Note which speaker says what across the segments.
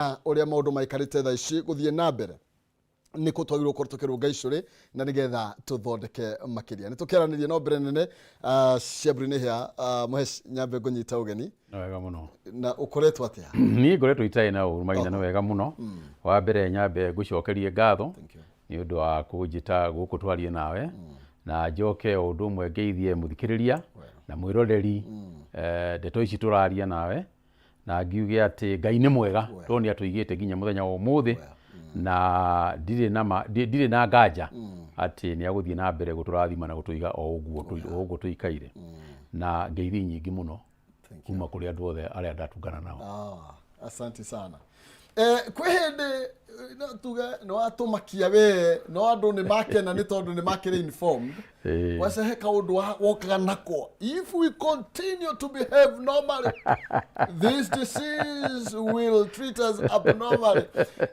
Speaker 1: Ũrĩa maũndũ maikarĩte thaa ici gũthiĩ na mbere, nĩkũ twagĩrĩirwo gũkorwo tũkĩrũnga icũrĩ na nĩgetha tũthondeke makĩria. Nĩ tũkĩaranĩria no mbere nene Shebri nĩ hĩa Mũhesh, nyambe ngũnyita ũgeni.
Speaker 2: Nĩ wega mũno.
Speaker 1: Na ũkoretwo atĩa?
Speaker 2: Niĩ ngoretwo itarĩ na ũru mahinda, nĩ wega mũno. Wa mbere nyambe ngũcokerie ngatho
Speaker 1: Thank you.
Speaker 2: nĩ ũndũ wa kũnjĩta gũkũ twarie nawe, na njoke o ũndũ ũmwe ngeithie mũthikĩrĩria na mwĩroreri ndeto ici tũraria nawe, na ngiuge atĩ Ngai nĩ mwega tondũ nĩ atũigĩte nginya mũthenya wa ũmũthĩ, na ndirĩ na ma- ndirĩ na nganja atĩ nĩ agũthiĩ na mbere gũtũrathima na gũtũiga o ũguo tũikaire, na ngeithi nyingĩ mũno kuma kũrĩ andũ othe arĩa ndatungana nao.
Speaker 1: Ah, asante sana. Kwĩ hĩndĩ no tuge nĩ watũmakia we, no andũ nĩ makena nĩ tondũ nĩ makĩrĩ informed. Wacehe kaũndũ wokaga nako, "If we continue to behave normally, this disease will treat us abnormally."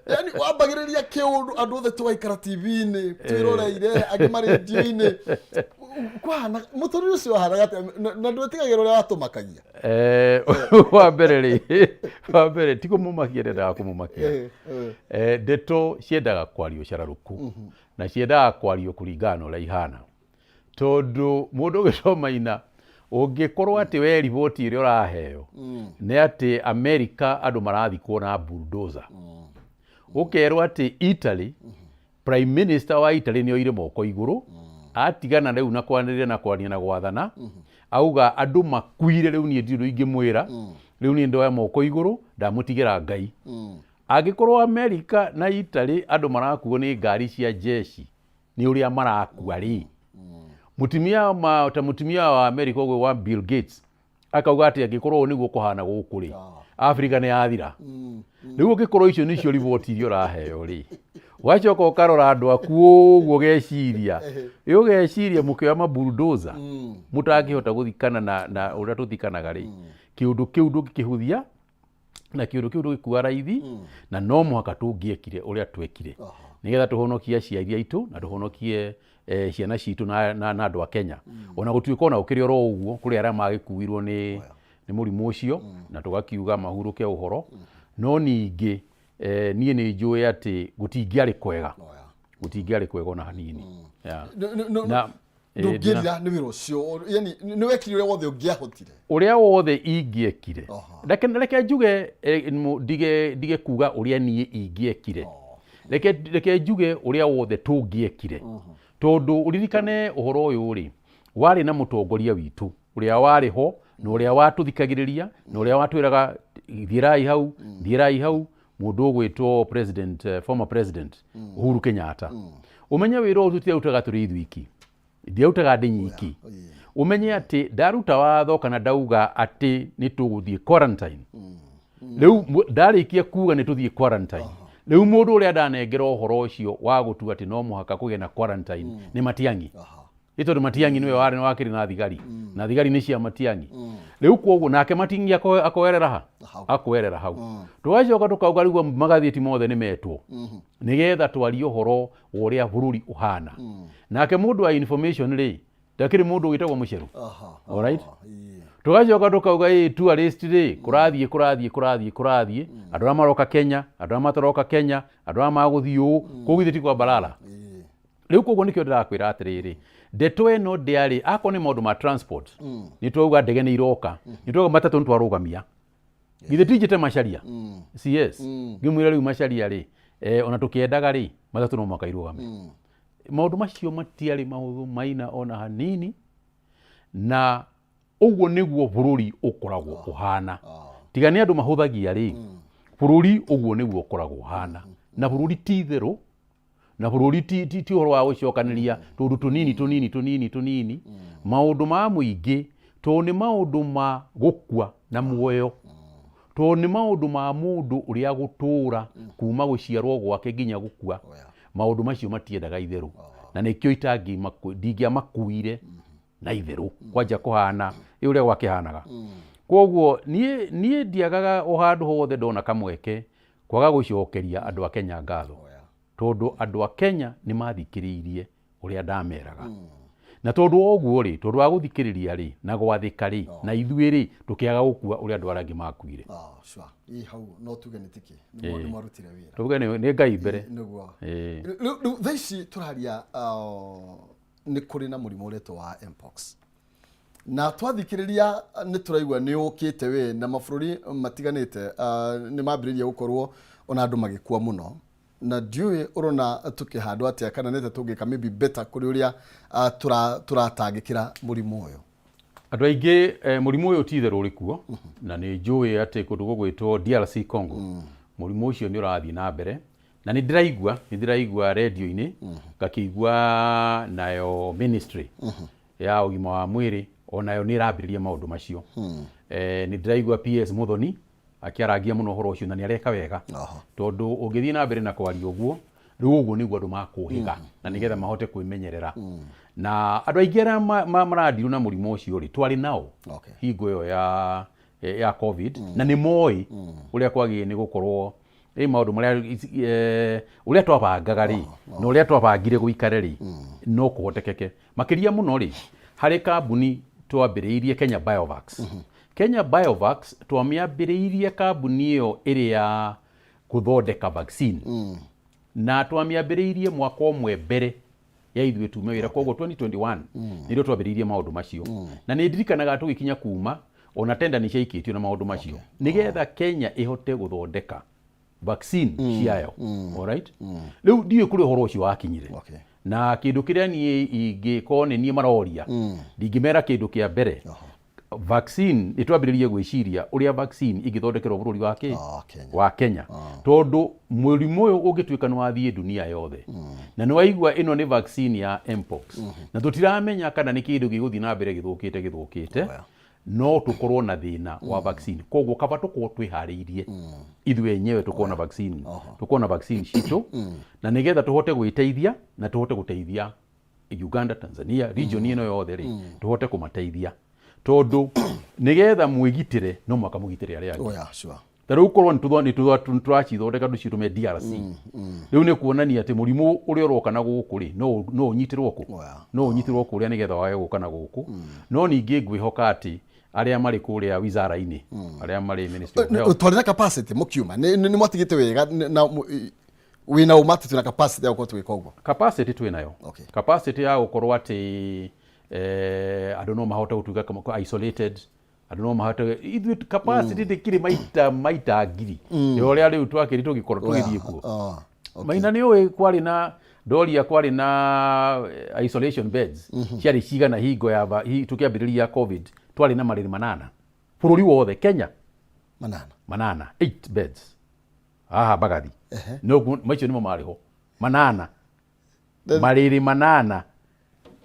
Speaker 1: Yani wambagĩrĩria kĩũndũ andũ othe tũgaikara TV-inĩ twĩroreire, angĩ marendio-inĩ. Kwahana mũtũrĩre ũcio wahanaga atĩa na ndwetigagĩra ũrĩa watũmakagia?
Speaker 2: Wa mbere rĩ, wa mbere ti kũmũmakia ndendaga kũmũmakia. Ndeto ciendaga kwario cararũku na ciendaga kwario kũringana na ũrĩa ihana, tondũ mũndũ ũgĩcoma ina ũngĩkorwo atĩ we riboti ĩrĩa ũraheo nĩ atĩ Amerika andũ marathikwo na bulldozer, ũkerwo atĩ Italy, prime minister wa Italy nĩ oire moko igũrũ, atigana rĩu na kwanĩrĩra na kwaria na gwathana, auga andũ makuire, rĩu niĩ ndirĩ ũndũ ingĩmwĩra, rĩu niĩ ndoya moko igũrũ, ndamũtigĩra Ngai. Angĩkorwo Amerika na Italy andũ marakuo nĩ ngari cia jeshi nĩ ũrĩa marakua rĩ, mũtumia ma, ta mũtumia wa Amerika ũguo wa Bill Gates akauga atĩ angĩkorwo ũũ nĩguo kũhana gũkũ rĩ, Afrika nĩ yathira. Rĩu ũngĩkorwo icio nĩcio riboti iria ũraheo rĩ, ũgacoka ũkarora andũ aku ũguo, ũgeciria ĩ, ũgeciria mũkĩoya mabulldozer mũtangĩhota gũthikana na ũrĩa tũthikanaga rĩ, kĩũndũ kĩu ndũngĩkĩhũthia na kĩũndũ kĩu ndũgĩkua raithi, na no mũhaka tũngĩekire ũrĩa twekire nĩgetha tũhonokie aciari aitũ na tũhonokie ciana citũ na andũ a Kenya. Ona gũtuĩka ona gũkĩrĩ oro ũguo, kũrĩ arĩa magĩkuirwo nĩ mũrimũ ũcio na tũgakiuga mahurũke ũhoro, no ningĩ niĩ nĩ njũĩ atĩ gũtingĩarĩ kwega, gũtingĩarĩ kwega ona hanini. Yeah. Na
Speaker 1: Ndũngĩrira nĩ wĩra ũcio, yani nĩ wekire ũrĩa wothe ũngĩahotire.
Speaker 2: Ũrĩa wothe ingĩekire. Reke njuge ndige kuga ũrĩa niĩ ingĩekire, reke njuge ũrĩa wothe tũngĩekire, tondũ ũririkane ũhoro ũyũ rĩ warĩ na mũtongoria witũ ũrĩa warĩ ho na ũrĩa watũthikagĩrĩria na ũrĩa watwĩraga thiĩrai hau, thiĩrai hau, mũndũ ũgwĩtwo president, former president Uhuru Kenyatta. Ũmenye wĩra ũyũ tũtiarutaga tũrĩ ithuiki, ndiarutaga ndĩ nyiki. Ũmenye atĩ ndaruta watho kana ndauga atĩ nĩ tũgũthiĩ quarantine, rĩu ndarĩkia kuga nĩ tũthiĩ quarantine, rĩu mũndũ ũrĩa ndanengera ũhoro ũcio wa gũtua atĩ no mũhaka kũgĩe na quarantine nĩ Matiang'i. Nĩ tondũ Matiang'i nĩwe warĩ wakĩrĩ na thigari, na thigari nĩ cia Matiang'i. Rĩu koguo nake Matiang'i akoerera ha?
Speaker 1: Hau.
Speaker 2: Akoerera hau. Tũgacoka tũkauga rĩu magathĩti mothe nĩ metwo nĩgetha twarie ũhoro wa ũrĩa bũrũri ũhana. Nake mũndũ wa information rĩ, ndakĩrĩ mũndũ wĩtagwo Mũceru. Alright? Tũgacoka tũkauga ĩ tourist rĩ, kũrathiĩ kũrathiĩ kũrathiĩ kũrathiĩ, andũ arĩa maroka Kenya, andũ arĩa mataroka Kenya, andũ arĩa magũthiĩ ũũ, koguo ithuĩ ti kwa Mbalala. Rĩu koguo nĩkĩo ndĩrakwĩra atĩrĩrĩ, ndeto ĩno ndĩarĩ akorwo nĩ maũndũ ma transport, nĩ twauga ndege nĩ iroka, nĩ twauga matatũ nĩ twarũgamia. Githĩ tinjĩte Macharia CS ngĩmwĩra rĩu Macharia rĩ, ona tũkĩendaga rĩ, matatũ no mũhaka irũgame. Maũndũ macio matiarĩ mahũthũ maina ona hanini, na ũguo nĩguo bũrũri ũkoragwo ũhana. Tiga nĩ andũ mahũthagia rĩ, bũrũri ũguo nĩguo ũkoragwo ũhana, na bũrũri ti itherũ, na bũrũri ti ũhoro wa gũcokanĩria tũndũ tũnini tũnini tũnini tũnini. Maũndũ ma mũingĩ, tondũ nĩ maũndũ ma gũkua na muoyo, tondũ nĩ maũndũ ma mũndũ ũrĩa gũtũũra kuma gũciarwo gwake nginya gũkua. Maũndũ macio matiendaga itherũ, na nĩkĩo ndingĩamakuire na itherũ kwanja kũhana ĩ ũrĩa gwakĩhanaga. Koguo niĩ ndiagaga o handũ hothe ndona kamweke kwaga gũcokeria andũ a Kenya ngatho, tondũ andũ a Kenya nĩ mathikĩrĩirie ũrĩa ndameraga. Na tondũ wa ũguo rĩ, tondũ wa gũthikĩrĩria rĩ, na gwathĩka rĩ, na ithuĩ rĩ, tũkĩaga gũkua ũrĩa andũ arĩa angĩ makuire.
Speaker 1: Ah, sure. Ĩ hau no tuge nĩ tiki nĩ mwarutire wĩra.
Speaker 2: Tuge nĩ Ngai mbere.
Speaker 1: Nĩguo. Rĩu thaa ici tũraria nĩ kũrĩ na mũrimũ ũretwo wa mpox. Na twathikĩrĩria nĩ tũraigua nĩ ũkĩte we na mabũrũri matiganĩte nĩ mambĩrĩirie gũkorwo ona andũ magĩkua mũno. Na ndiũĩ ũrona tũkĩhandwo atĩa kana nĩ atĩa tũngĩka maybe better kũrĩ ũrĩa tũratangĩkĩra mũrimũ ũyũ.
Speaker 2: Andũ aingĩ mũrimũ ũyũ ti itherũ ũrĩ kuo, na nĩ njũĩ atĩ kũndũ gũgwĩtwo DRC Congo mũrimũ ũcio nĩ ũrathiĩ na mbere, na nĩ ndĩraigua redio-inĩ, ngakĩigua nayo ministry ya ũgima wa mwĩrĩ onayo nĩ ĩrambĩrĩria maũndũ macio. Nĩ ndĩraigua PS Muthoni akĩarangia mũno ũhoro ũcio na nĩ areka wega, tondũ ũngĩthiĩ na mbere na kwaria ũguo rĩu, ũguo nĩguo andũ makũhĩga na nĩgetha mahote kwĩmenyerera. Na andũ aingĩ arĩa marandirwo na mũrimũ ũcio rĩ, twarĩ nao hingo ĩyo ya COVID, na nĩ moĩ ũrĩa kwagĩrĩire nĩ gũkorwo ĩ maũndũ marĩa ũrĩa twabangaga rĩ, na ũrĩa twabangire gũikare rĩ, no kũhotekeke makĩria mũno rĩ harĩ kambuni twambĩrĩirie, Kenya Biovax. Kenya Biovax twamĩambĩrĩirie kambuni ĩyo ĩrĩ ya gũthondeka vaccine, na twamĩambĩrĩirie mwaka ũmwe mbere ya ithuĩ tume wĩra. Koguo 2021 nĩrĩo twambĩrĩirie maũndũ macio, na nĩ ndirikanaga tũgĩkinya kuma ona tenda nĩ ciaikĩtio na maũndũ macio nĩgetha Kenya ĩhote gũthondeka vaccine ciayo. Alright, rĩu ndiũĩ kũrĩa ũhoro ũcio wakinyire. Na kĩndũ kĩrĩa niĩ ingĩkorwo nĩ niĩ maroria, ndingĩmera kĩndũ kĩa mbere, vaccine nĩ twambĩrĩrie gwĩciria ũrĩa vaccine ingĩthondekerwo bũrũri wa kĩ
Speaker 1: Kenya.
Speaker 2: Wa Kenya, tondũ mũrimũ ũyũ ũngĩtuĩka nĩ wathiĩ dunia yothe, na nĩ waigua ĩno nĩ vaccine ya mpox, na tũtiramenya kana nĩ kĩndũ gĩgũthiĩ na mbere gĩthũkĩte gĩthũkĩte, no tũkorwo na thĩna wa vaccine. Koguo kaba tũkorwo twĩharĩirie ithuĩ enyewe, tũkorwo na vaccine, tũkorwo na vaccine citũ, na nĩgetha tũhote gwĩteithia na tũhote gũteithia Uganda, Tanzania, region ĩno yothe rĩ, tũhote kũmateithia, tondũ nĩgetha mwĩgitĩre no mũhaka mũgitĩre arĩa angĩ.
Speaker 1: Oh, yeah, sure.
Speaker 2: Ta rĩu korwo nĩ tũracithondeka tũcitũme DRC, rĩu nĩ kuonania atĩ mũrimũ ũrĩa ũroka na gũkũ rĩ, no ũnyitĩrwo kũ no ũnyitĩrwo kũrĩa nĩgetha wage gũka na gũkũ. No ningĩ ngwĩhoka atĩ arĩa marĩ kũrĩa wizara-inĩ, arĩa marĩ Ministry of Health.
Speaker 1: Twarĩ na capacity mũkiuma, nĩ mwatigĩte wega na wĩna ũma atĩ twĩna capacity ya gũkorwo tũgĩka ũguo?
Speaker 2: Capacity twĩ nayo. Capacity ya gũkorwo atĩ andũ no mahote gũtuĩka isolated, andũ no mahote, ithuĩ capacity ndĩkĩrĩ maita ngiri ya ũrĩa rĩu twakĩrĩ tũgĩkorwo tũgĩthiĩ kuo. Maina nĩ ũĩ kwarĩ na ndoria, kwarĩ na isolation beds ciarĩ cigana hingo ya tũkĩambĩrĩria COVID? Twarĩ na marĩrĩ 8 bũrũri wothe Kenya.
Speaker 1: 8?
Speaker 2: 8, 8 beds haha Mbagathi. No macio nĩmo marĩ ho, 8, marĩrĩ 8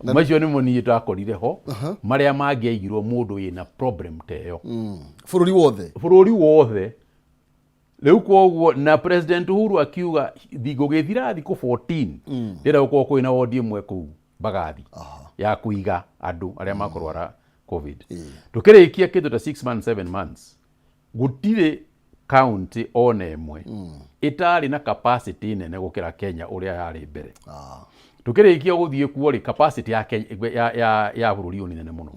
Speaker 2: macio nĩmo niĩ ndakorire ho, marĩa mangĩaigirwo mũndũ wĩna problem ta ĩyo.
Speaker 1: Bũrũri wothe?
Speaker 2: Bũrũri wothe. Rĩu koguo na President Uhuru akiuga gũgĩthira thikũ 14 ndĩrenda gũkorwo kwĩna wodi ĩmwe kũu Mbagathi ya kũiga andũ arĩa makũrwara COVID. Tũkĩrĩkia kĩndũ ta 6 months, 7 months, gũtirĩ county ona ĩmwe ĩtarĩ na capacity nene gũkĩra Kenya ũrĩa yarĩ mbere. Tukĩrĩkia gũthiĩ kuo rĩ, capacity ya, ya bũrũri ũyũ nĩ nene mũno,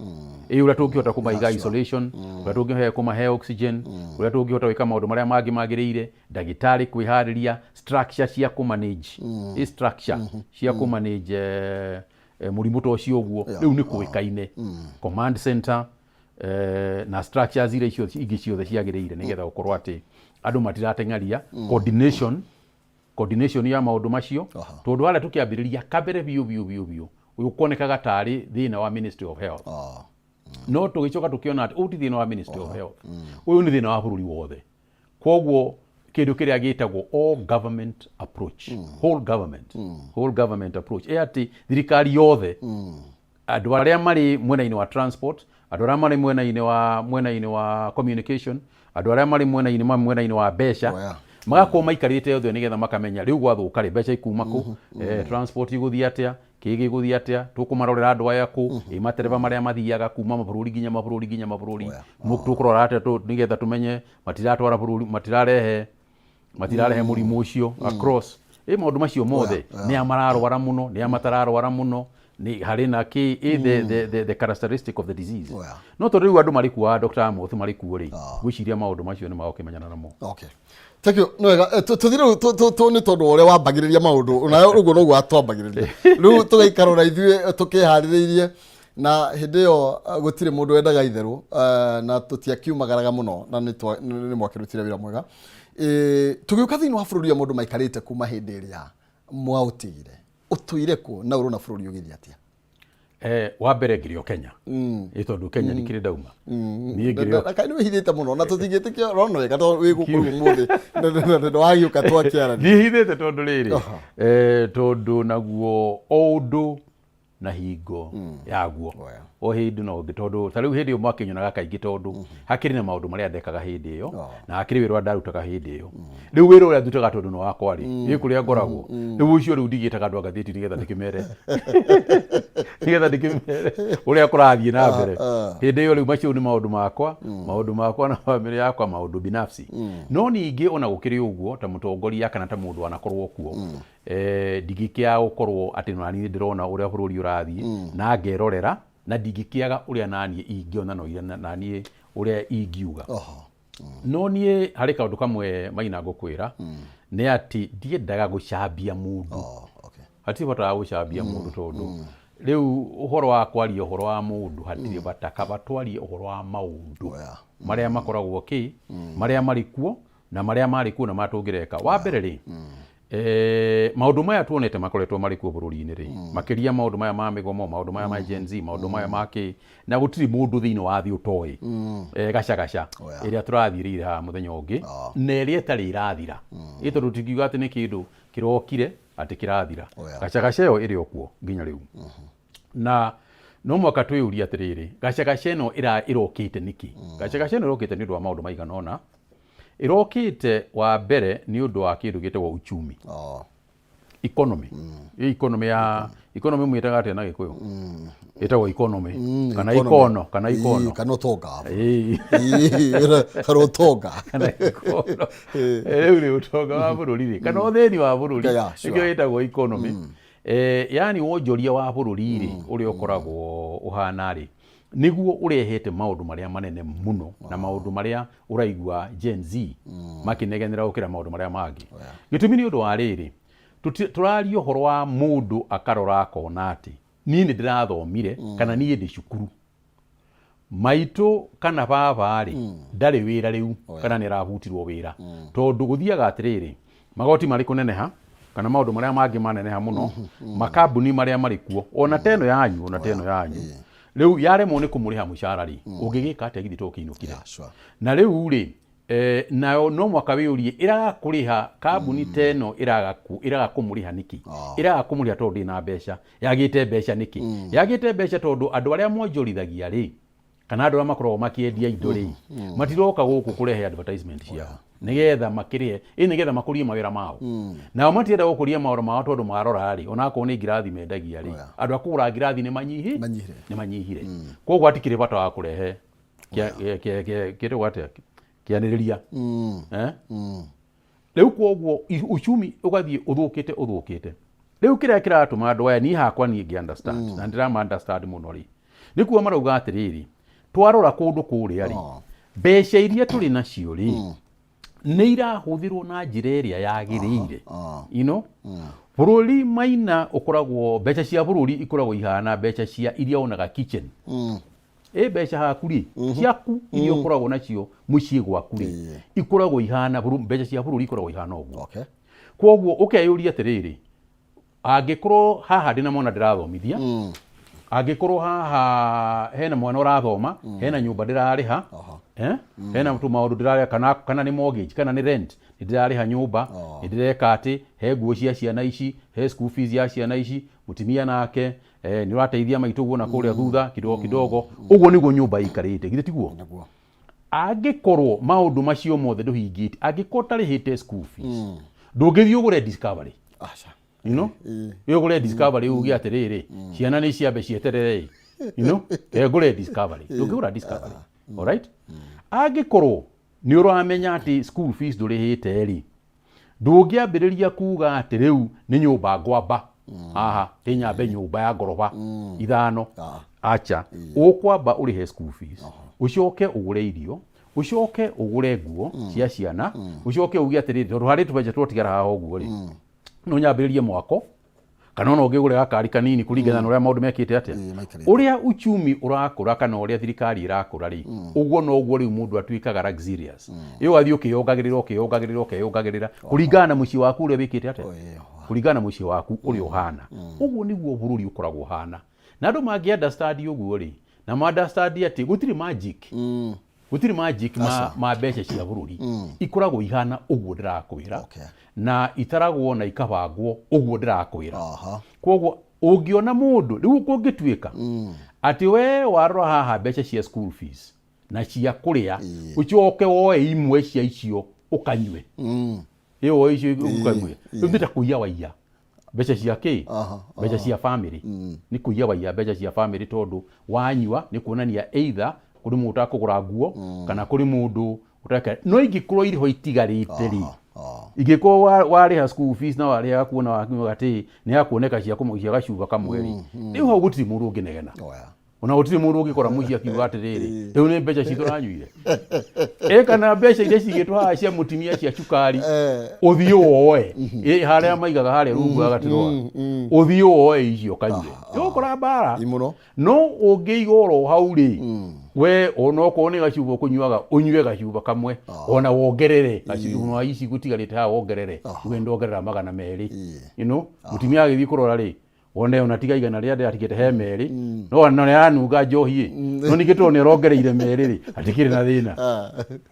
Speaker 2: ĩ ũrĩa tũngĩhota kũmaiga isolation, ũrĩa tũngĩhota kũmahe oxygen, ũrĩa tũngĩhota gwĩka maũndũ marĩa mangĩ magĩrĩire, ndagĩtarĩ kwĩharĩria, structure cia kũmanage, ĩ structure cia kũmanage mũrimũ ta ũcio ũguo. Rĩu nĩ kũĩkaine command center na structures iria icio ingĩ ciothe ciagĩrĩire nĩgetha gũkorwo atĩ andũ matirateng'aria coordination ya maũndũ macio. Tondũ harĩa tũkĩambĩrĩria kabere biũ biũ biũ biũ, ũyũ kuonekaga tarĩ thĩna wa Ministry of Health, no tũgĩcoka tũkĩona atĩ ũyũ ti thĩna wa Ministry of Health, ũyũ nĩ thĩna wa bũrũri wothe. Koguo kĩndũ kĩrĩa gĩtagwo all government approach, whole government approach, ĩ atĩ thirikari yothe, andũ arĩa marĩ mwena-inĩ wa transport, andũ arĩa marĩ mwena-inĩ wa communication, andũ arĩa marĩ mwena-inĩ wa mbeca, magakorwo maikarĩte othe nĩgetha makamenya rĩu gwathũka rĩ, mbeca ikuma kũ, transport igũthiĩ atĩa, kĩ gĩgũthiĩ atĩa, tũkũmarorera andũ aya kũ, ĩ matereba marĩa mathiaga kuma mabũrũri nginya mabũrũri nginya mabũrũri, tũkũrora atĩa nĩgetha tũmenye matiratwara bũrũri, matirarehe mũrimũ ũcio across, ĩ maũndũ macio mothe, nĩ a mararwara mũno, nĩ a matararwara mũno, Nĩ harĩ na kĩ ĩ the characteristic of the disease.
Speaker 1: Oh, yeah.
Speaker 2: No tondũ rĩu andũ marĩ kuo, Dr. Amoth marĩ kuo rĩ, ngwĩciria maũndũ macio nĩ magũkĩmenyana namo.
Speaker 1: Okay. Thank you. No wega. Tũthiĩ rĩu nĩ tondũ wa ũrĩa wambagĩrĩria maũndũ na ũguo noguo atwambagĩrĩria. Rĩu tũgaikara ona ithuĩ tũkĩharĩrĩirie na hĩndĩ ĩyo gũtirĩ mũndũ wendaga itherũ, na tũtiakiumagaraga mũno na nĩ mwakĩrutire wĩra mwega. Tũgĩũka thĩinĩ wa bũrũri ũrĩa mũndũ maikarĩte kuma hĩndĩ ĩrĩa mwaũtigire. Ũtũire kũ na ũrona bũrũri ũgĩthiĩ atĩa?
Speaker 2: Wa mbere ngĩrĩ o Kenya. Ĩ tondũ Kenya ndikĩrĩ ndauma. Niĩ ngĩrĩ o
Speaker 1: Na kaĩ nĩ wĩhithĩte mũno na tũtingĩtĩkia ũrona wega tondũ wĩ gũkũ rĩu ũmũthĩ ndwagĩũka twakĩarania.
Speaker 2: Ndihithĩte tondũ rĩrĩ, tondũ naguo o ũndũ na hingo yaguo.
Speaker 1: Oh, yeah.
Speaker 2: O hĩndĩ no ũngĩ, tondũ ta rĩu hĩndĩ ĩyo mwakĩnyonaga kaingĩ tondũ hakĩrĩ na maũndũ marĩa ndekaga hĩndĩ ĩyo na hakĩrĩ wĩra ũrĩa ndarutaga hĩndĩ ĩyo. Rĩu wĩra ũrĩa ndutaga tondũ nĩ wakwa rĩ, nĩ kũrĩa ngoragwo. Rĩu ũcio rĩu ndigĩtaga andũ a ngathĩti nĩgetha ndĩkĩmere ũrĩa kũrathiĩ na mbere. Hĩndĩ ĩyo rĩu macio nĩ maũndũ makwa na bamĩrĩ yakwa, maũndũ binafsi. No ningĩ ona gũkĩrĩ ũguo, ta mũtongoria kana ta mũndũ wanakorwo kuo, ndingĩkĩaga gũkorwo atĩ nani ndĩrona ũrĩa bũrũri ũrathiĩ na ngerorera, na ndingĩkĩaga ũrĩa naniĩ ingĩona no naniĩ ũrĩa ingiuga. No niĩ harĩ kaũndũ kamwe Maina ngũkwĩra, nĩ atĩ ndiendaga gũcambia mũndũ. Hatirĩ bata wa gũcambia mũndũ, tondũ rĩu ũhoro wa kwaria ũhoro wa mũndũ hatirĩ bata. Kaba twarie ũhoro wa maũndũ marĩa makoragwo kĩ marĩa marĩ kuo na marĩa marĩ kuo na marĩa tũngĩreka. Wa mbere rĩ, maũndũ maya tuonete makoretwo marĩ kuo bũrũri-inĩ rĩ, makĩria maũndũ maya ma mĩgomo, maũndũ maya ma Gen Z, maũndũ maya ma kĩ, na gũtirĩ mũndũ thĩinĩ wa thĩ ũtoĩ gacagaca ĩrĩa tũrathiĩrĩire haha mũthenya ũngĩ na ĩrĩa ĩtarĩ ĩrathira, ĩ tondũ tingiuga atĩ nĩ kĩndũ kĩrokire atĩ kĩrathira. Gacagaca ĩyo ĩrĩ o kuo nginya rĩu, na no mwaka twĩyũrie atĩrĩrĩ, gacagaca ĩno ĩrokĩte nĩkĩ? Gacagaca ĩno ĩrokĩte nĩ ũndũ wa maũndũ maigana ũna. Ĩrokĩte wa mbere nĩ ũndũ wa kĩndũ gĩtagwo uchumi, economy. Ĩ economy ya economy mwĩtaga atĩa na Gĩkũyũ? Ĩtagwo economy kana
Speaker 1: economy.
Speaker 2: Ikono kana ikono.
Speaker 1: Kana ũtonga.
Speaker 2: Ĩĩ.
Speaker 1: Kana ũtonga.
Speaker 2: Kana ikono. Rĩu rĩ, ũtonga wa bũrũri rĩ, kana ũthĩni wa bũrũri, nĩkĩo ĩtagwo economy. Yani wonjoria wa bũrũri rĩ, ũrĩa ũkoragwo ũhana rĩ, nĩguo ũrehete maũndũ marĩa manene mũno na maũndũ marĩa ũraigua Gen Z makĩnegenera gũkĩra maũndũ marĩa mangĩ. Gĩtũmi nĩ ũndũ wa rĩrĩ, tũraria ũhoro wa mũndũ akarora akona atĩ niĩ nĩ ndĩrathomire kana niĩ ndĩ cukuru, maitũ kana baba rĩ ndarĩ wĩra rĩu kana nĩ arabutirwo wĩra, tondũ gũthiaga atĩrĩrĩ, magoti marĩ kũneneha kana maũndũ marĩa mangĩ maneneha mũno, makambuni marĩa marĩ kuo ona ta ĩno yanyu, ona ta ĩno yanyu rĩu yaremwo nĩ kũmũrĩha mũcara rĩ, ũngĩgĩka atĩa? Githĩ to kĩinũkire?
Speaker 1: Yeah, sure.
Speaker 2: Na rĩu rĩ, nayo no mwaka wĩyũrie, ĩraga kũrĩha kambuni ta ĩno, ĩraga kũmũrĩha nĩkĩ? Ĩraga kũmũrĩha tondũ ndĩna mbeca. Yagĩte mbeca nĩkĩ? Yagĩte mbeca tondũ andũ arĩa monjorithagia rĩ, kana andũ arĩa makoragwo makĩendia indo rĩ, matiroka gũkũ kũrehe advertisement ciao nĩgetha makĩrĩhe, ĩ nĩgetha makũrie mawĩra mao. Nao matienda gũkũria mawĩra mao tondũ marora rĩ, onakorwo nĩ ngirathi mendagia rĩ, andũ a kũgũra ngirathi nĩ manyihi
Speaker 1: Manyihire.
Speaker 2: Nĩ manyihire, koguo hatikĩrĩ bata wa kũrehe kĩtagwo atĩa, kĩanĩrĩria. Eh? Rĩu koguo uchumi ũgathiĩ ũthũkĩte ũthũkĩte. Rĩu kĩrĩa kĩratũma andũ aya, niĩ hakwa niĩ ngĩ understand na ndĩrama understand mũno rĩ, nĩ kuo marauga atĩrĩrĩ, twarora kũndũ kũrĩa rĩ, mbeca iria tũrĩ nacio rĩ, nĩ irahũthĩrwo na njĩra ĩrĩa yagĩrĩire? Bũrũri Maina ũkoragwo, mbeca cia bũrũri ikoragwo ihana mbeca cia iria wonaga kitchen. Ĩ mbeca haku rĩ, ciaku iria ũkoragwo nacio mũciĩ gwaku rĩ, ikoragwo ihana mbeca cia bũrũri ikoragwo ihana ũguo. Koguo ũkeyũria atĩrĩrĩ, angĩkorwo haha ndĩna mwana ndĩrathomithia, angĩkorwo haha hena mwana ũrathoma, hena nyũmba ndĩrarĩha, hena tũmaũndũ ndĩrarĩha, kana nĩ mortgage kana nĩ rent, nĩ ndĩrarĩha nyũmba, nĩ ndĩreka atĩ he nguo cia ciana ici, he school fees ya ciana ici, mũtumia nake nĩ ũrateithia maitũ ũguo na kũrĩa thutha kidogo kidogo, ũguo nĩguo nyũmba ĩikarĩte, githĩ tiguo?
Speaker 1: Nĩguo.
Speaker 2: Angĩkorwo maũndũ macio mothe ndũhingĩtie, angĩkorwo ũtarĩhĩte school fees, ndũngĩthiĩ ũgũre Discovery.
Speaker 1: Aca.
Speaker 2: Ĩ ũgũre Discovery uge atĩrĩrĩ, ciana nĩ ciambe cieterere, ke ngũre Discovery. Ndũngĩgũra Discovery. Alright, angĩkorwo nĩ ũramenya atĩ school fees ndũrĩhĩte rĩ, ndũngĩambĩrĩria kuga atĩ rĩu nĩ nyũmba ngwamba. Haha ti nyambe nyũmba ya ngoroba ithano. Acha, ũkwamba ũrĩhe school fees, ũcoke ũgũre irio, ũcoke ũgũre nguo cia ciana, ũcoke uge atĩrĩrĩ, tondũ harĩ tũbeca twatigara haha ũguo rĩ, no nyambĩrĩrie mwako kana ona ũngĩgũre gakari kanini kũringana na ũrĩa maũndũ mekĩte atĩa.
Speaker 1: Ĩĩ, maikarĩte.
Speaker 2: Ũrĩa uchumi ũrakũra kana ũrĩa thirikari ĩrakũra rĩ, ũguo noguo rĩu mũndũ atuĩkaga luxurious. Ĩ ũgathiĩ ũkĩyongagĩrĩra, ũkĩyongagĩrĩra, ũkeyongagĩrĩra kũringana na mũciĩ waku ũrĩa wĩkĩte atĩa, kũringana na mũciĩ waku ũrĩa ũhana. Ũguo nĩguo bũrũri ũkoragwo ũhana, na andũ mangĩ understand ũguo rĩ, na ma understand atĩ gũtirĩ magic, gũtirĩ magic ma mbeca cia bũrũri, ikoragwo ihana ũguo ndĩrakwĩra, na itaragwo na ikabangwo ũguo ndĩrakwĩra. Koguo ũngĩona mũndũ rĩu kũngĩtuĩka atĩ we warora haha mbeca cia school fees na cia kũrĩa, ũcoke woe imwe cia icio ũkanyue, ĩ woe icio ũkanyue, rĩu nĩ ta kũiya waiya mbeca cia kĩ? Mbeca cia family. Nĩ kũiya waiya mbeca cia family, tondũ wanyua nĩ kuonania either kũrĩ mũndũ ũtakũgũra nguo kana kũrĩ mũndũ ũteka. No ingĩkorwo irĩ ho itigarĩte rĩ, ingĩkorwo warĩha school fees na warĩha gakuo na wakiuga atĩ nĩ hakuoneka cia gacuba kamwe rĩ, rĩu hau gũtirĩ mũndũ ũngĩnegena. Ona gũtirĩ mũndũ ũngĩkora mũciĩ akiuga atĩrĩrĩ, rĩu nĩ mbeca citũ ranyuire ĩ, kana mbeca iria cigĩtwo haha cia mũtumia cia cukari, ũthiĩ woe ĩ harĩa maigaga harĩa rungu wa gatirwa, ũthiĩ woe icio kanyue, ũgũkora mbara.
Speaker 1: Ĩ mũno.
Speaker 2: No ũngĩiga oro hau rĩ, we onokorwo nĩ gacuba ũkũnyuaga, ũnyue gacuba kamwe, ona wongerere gacuba ici gũtigarĩte haha, wongerere uge ndongerera 200. Mũtumia agĩthiĩ kũrora rĩ, wone ona tiga 100 rĩa ndĩratigĩte he merĩ, no ona nĩ aranunga njohi ĩ, no ningĩ tondũ nĩ arongereire merĩ rĩ, hatikĩrĩ na thĩna,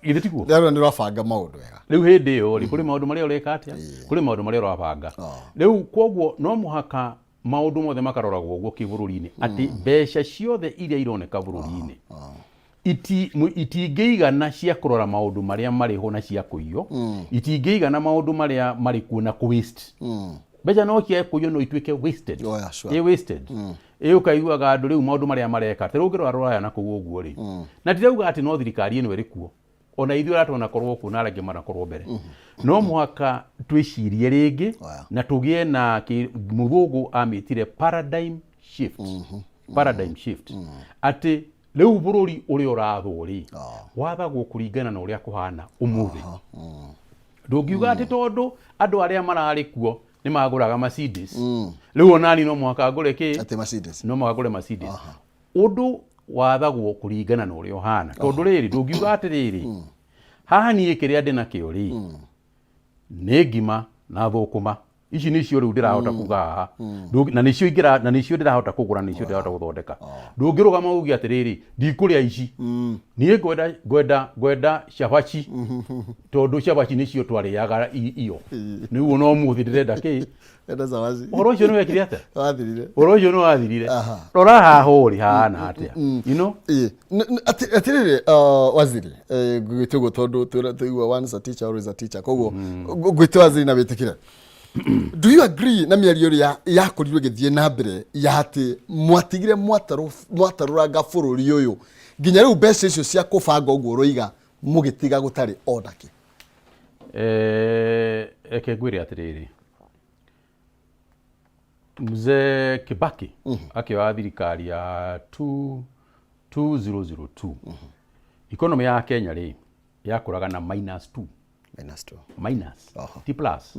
Speaker 2: githĩ tiguo?
Speaker 1: Ndĩrona nĩ ũrabanga maũndũ wega.
Speaker 2: Rĩu hĩndĩ ĩyo rĩ, kũrĩ maũndũ marĩa ũreka atĩa, kũrĩ maũndũ marĩa ũrabanga rĩu. Koguo no mũhaka maũndũ mothe makaroragwo ũguo kĩbũrũri-inĩ, atĩ mbeca ciothe iria ironeka bũrũri-inĩ itingĩigana cia kũrora maũndũ marĩa marĩ ho na cia kũiywo, itingĩigana maũndũ marĩa marĩ kuo na kũ waste mbeca. No ciage kũiywo, no ituĩke wasted.
Speaker 1: Oh, yeah, sure.
Speaker 2: Ĩ wasted ĩ, ũkaiguaga andũ rĩu maũndũ marĩa mareka ta rĩu ũngĩrora rũraya na kũu ũguo rĩ, na ndirauga atĩ no thirikari ĩno ĩrĩ kuo, ona ithuĩ arĩa twanakorwo kuo na arĩa angĩ manakorwo mbere, no mũhaka twĩcirie rĩngĩ na tũgĩe na mũthũngũ amĩtire paradigm shift, paradigm shift, atĩ rĩu bũrũri ũrĩa ũrathwo rĩ, wathagwo kũringana na ũrĩa kũhana ũmũthĩ. Ndũngiuga atĩ tondũ andũ arĩa mararĩ kuo nĩ magũraga Mercedes, rĩu onani no mũhaka ngũre kĩ?
Speaker 1: Atĩ Mercedes.
Speaker 2: No mũhaka ngũre Mercedes. Ũndũ wathagwo kũringana na ũrĩa ũhana, tondũ rĩrĩ, ndũngiuga atĩrĩrĩ, haha niĩ kĩrĩa ndĩ nakĩo rĩ nĩ ngima na thũkũma, ici nĩcio rĩu ndĩrahota kuga haha, na nĩcio ingĩra, na nĩcio ndĩrahota kũgũra, nĩcio ndĩrahota gũthondeka. Ndũngĩrũgama uge atĩrĩrĩ, ndikũrĩa ici, niĩ ngwenda cabaci, tondũ cabaci nĩcio twarĩaga iyo nĩguo, no mũthĩ ndĩrenda kĩ?
Speaker 1: Enda cabaci.
Speaker 2: Ũhoro ũcio nĩ wekire atĩa?
Speaker 1: Wathirire.
Speaker 2: Ũhoro ũcio nĩ wathirire. Rora haha ũrĩ hahana atĩa?
Speaker 1: Ĩĩ. Atĩrĩrĩ, waziri, ngwĩte ũguo tondũ tũigua once a teacher, always a teacher, koguo ngwĩte waziri na wĩtĩkĩre. Do you agree na mĩario ĩrĩa yakorirwo ĩgĩthiĩ na mbere ya atĩ mwatigire mwatarũranga bũrũri ũyũ, nginya rĩu mbeca icio cia kũbanga ũguo ũroiga mũgĩtiga gũtarĩ ona kĩ?
Speaker 2: Reke ngwĩre atĩrĩrĩ, mzee Kibaki akĩoya thirikari ya 2 2002, economy ya Kenya rĩ yakũraga na minus 2.
Speaker 1: Minus two.
Speaker 2: Minus, ti plus.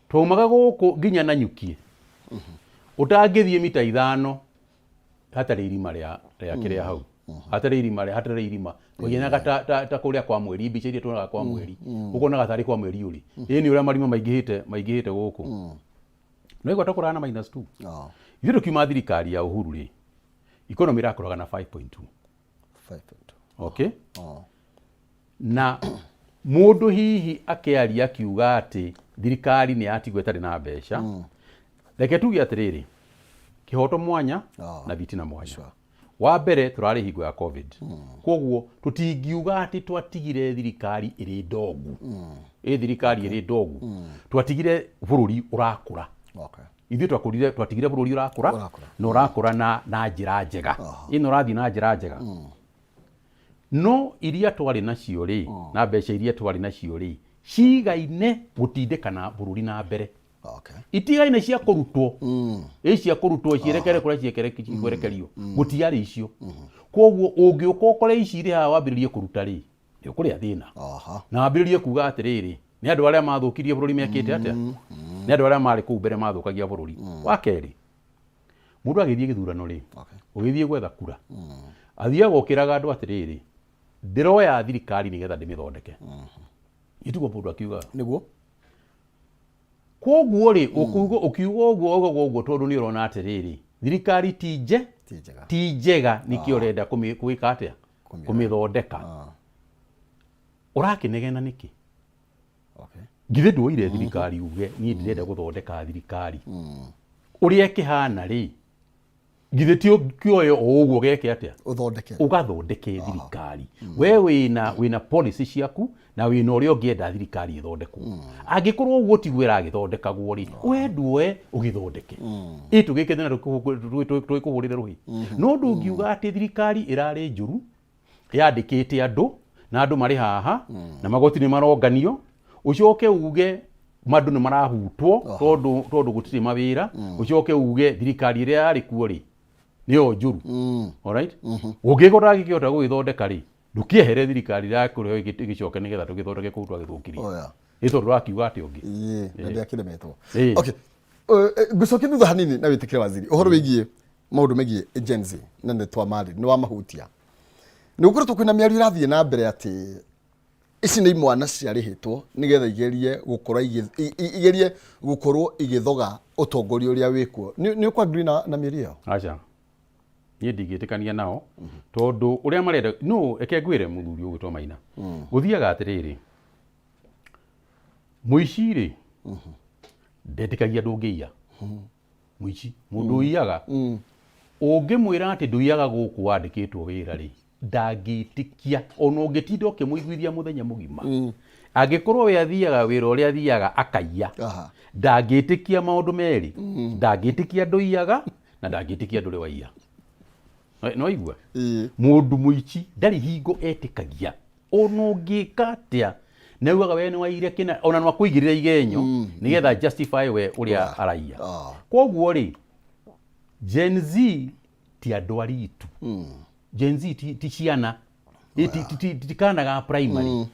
Speaker 2: Twaumaga gũkũ nginya Nanyuki ũtangĩthiĩ mita 5 hatarĩ irima rĩa kĩrĩa hau, hatarĩ irima rĩa, hatarĩ irima. Twahianaga ta kũrĩa kwa mweri, mbica iria tuonaga kwa mweri, ũkonaga tarĩ kwa mweri ũrĩ ĩ, nĩ ũrĩa marima maingĩhĩte gũkũ. No igua tũkũraga na minus 2. Ithuĩ tũkiuma thirikari ya Uhuru rĩ, economy ĩrakũraga na 5.2.
Speaker 1: 5.2.
Speaker 2: Okay, na mũndũ hihi akĩaria akiuga atĩ thirikari nĩ yatigwo ĩtarĩ na mbeca, reke tuge atĩrĩrĩ, kĩhoto mwanya na thitina mwanya. Wa mbere, tũrarĩ hingo ya COVID, koguo tũtingiuga atĩ twatigire thirikari ĩrĩ ndongu. Ĩ thirikari ĩrĩ ndongu, twatigire bũrũri ũrakũra. Ithuĩ twakũrire, twatigire bũrũri ũrakũra.
Speaker 1: Ũrakũra.
Speaker 2: Na ũrakũra na njĩra njega, ĩno ũrathiĩ na njĩra njega. No iria twarĩ nacio rĩ, na mbeca iria twarĩ nacio rĩ, cigaine gũtindĩkana bũrũri na mbere. Itigaine cia kũrutwo, ĩ cia kũrutwo cierekere kũrĩa cikwerekerio, gũtiarĩ icio. Koguo ũngĩũka ũkore ici irĩ haha wambĩrĩrie kũruta rĩ, nĩ ũkũrĩa thĩna. Na wambĩrĩrie kuga atĩrĩrĩ, nĩ andũ arĩa mathũkirie bũrũri mekĩte atĩa, nĩ andũ arĩa marĩ kũu mbere mathũkagia bũrũri. Wa kerĩ, mũndũ agĩthiĩ gĩthurano rĩ, ũgĩthiĩ gwetha kura, athiaga ũkĩraga andũ atĩrĩrĩ, ndĩroya thirikari nĩgetha ndĩmĩthondeke. Ĩtiguo mũndũ akiugaga?
Speaker 1: Nĩguo.
Speaker 2: Koguo rĩ, ũkiuga ũkiuga ũguo, ugaga ũguo tondũ nĩ ũrona atĩrĩrĩ, thirikari ti nje
Speaker 1: Ti njega.
Speaker 2: Ti njega, nĩkĩo ũrenda gwĩka atĩa? Kũmĩthondeka. Ũrakĩnegena nĩkĩ? Githĩ ndwoire thirikari uge niĩ ndĩrenda gũthondeka thirikari ũrĩa ĩkĩhana rĩ? Githĩ ti ũkĩoe o ũguo geke atĩa?
Speaker 1: Ũthondeke.
Speaker 2: Ũgathondeke thirikari. We wĩna policy ciaku na wĩna ũrĩa ũngĩenda thirikari ĩthondekwo. Angĩkorwo ũguo tiguo ĩragĩthondekagwo rĩ, we nduoe ũgĩthondeke, ĩ tũgĩke thĩna tũgĩkũhũrĩre rũhĩ. No ndũngiuga atĩ thirikari ĩrarĩ njũru, yandĩkĩte andũ na andũ marĩ haha na magoti nĩ maronganio, ũcoke uge andũ nĩ marahutwo tondũ gũtirĩ mawĩra, ũcoke uge thirikari ĩrĩa yarĩ kuo rĩ nĩyo njũru. Alright, ũngĩkorwo ndangĩkĩhota gũgĩthondeka rĩ, ndũkĩehere thirikari ĩrĩa yakũrĩho ĩgĩcoke nĩgetha tũgĩthondeke kũu twagĩthũkirie. Ĩ tondũ ũrakiuga atĩ ũngĩ.
Speaker 1: Ĩĩ, na ndĩakĩremetwo. Okay. Ngũcokia thutha hanini na wĩtĩkĩre, waziri, ũhoro wĩgiĩ maũndũ megiĩ Gen Z, na nĩ twamarĩ nĩ wamahutia, nĩ gũkoretwo kwĩna mĩario ĩrathiĩ na mbere atĩ ici nĩ imwana ciarĩhĩtwo nĩgetha igerie gũkorwo igerie gũkorwo igĩthoga ũtongoria ũrĩa wĩkuo. Nĩ ũkũ agree na mĩario ĩyo?
Speaker 2: Aca, niĩ ndingĩtĩkania nao, tondũ ũrĩa marenda no eke ngwĩre mũthuri ũgwĩtwo Maina, gũthiaga atĩrĩrĩ, mũici rĩ ndetĩkagia ndũngĩiya. Mũici, mũndũ ũiyaga, ũngĩmwĩra atĩ ndũiyaga gũkũ wandĩkĩtwo wĩra rĩ, ndangĩtĩkia ona ũngĩtinda ũkĩmũiguithia mũthenya mũgima. Angĩkorwo we athiaga wĩra ũrĩa athiaga akaiya, ndangĩtĩkia maũndũ merĩ: ndangĩtĩkia ndũiyaga na ndangĩtĩkia ndũrĩ waiya. No igua?
Speaker 1: Ĩĩ.
Speaker 2: Mũndũ mũici ndarĩ hingo etĩkagia ona ũngĩka atĩa, na augaga we nĩ waire kĩna, ona no akũigĩrĩra igenyo nĩgetha justify we ũrĩa araiya. Koguo rĩ, Gen Z ti andũ aritu. Gen Z ti ciana. Ti kana ga primary.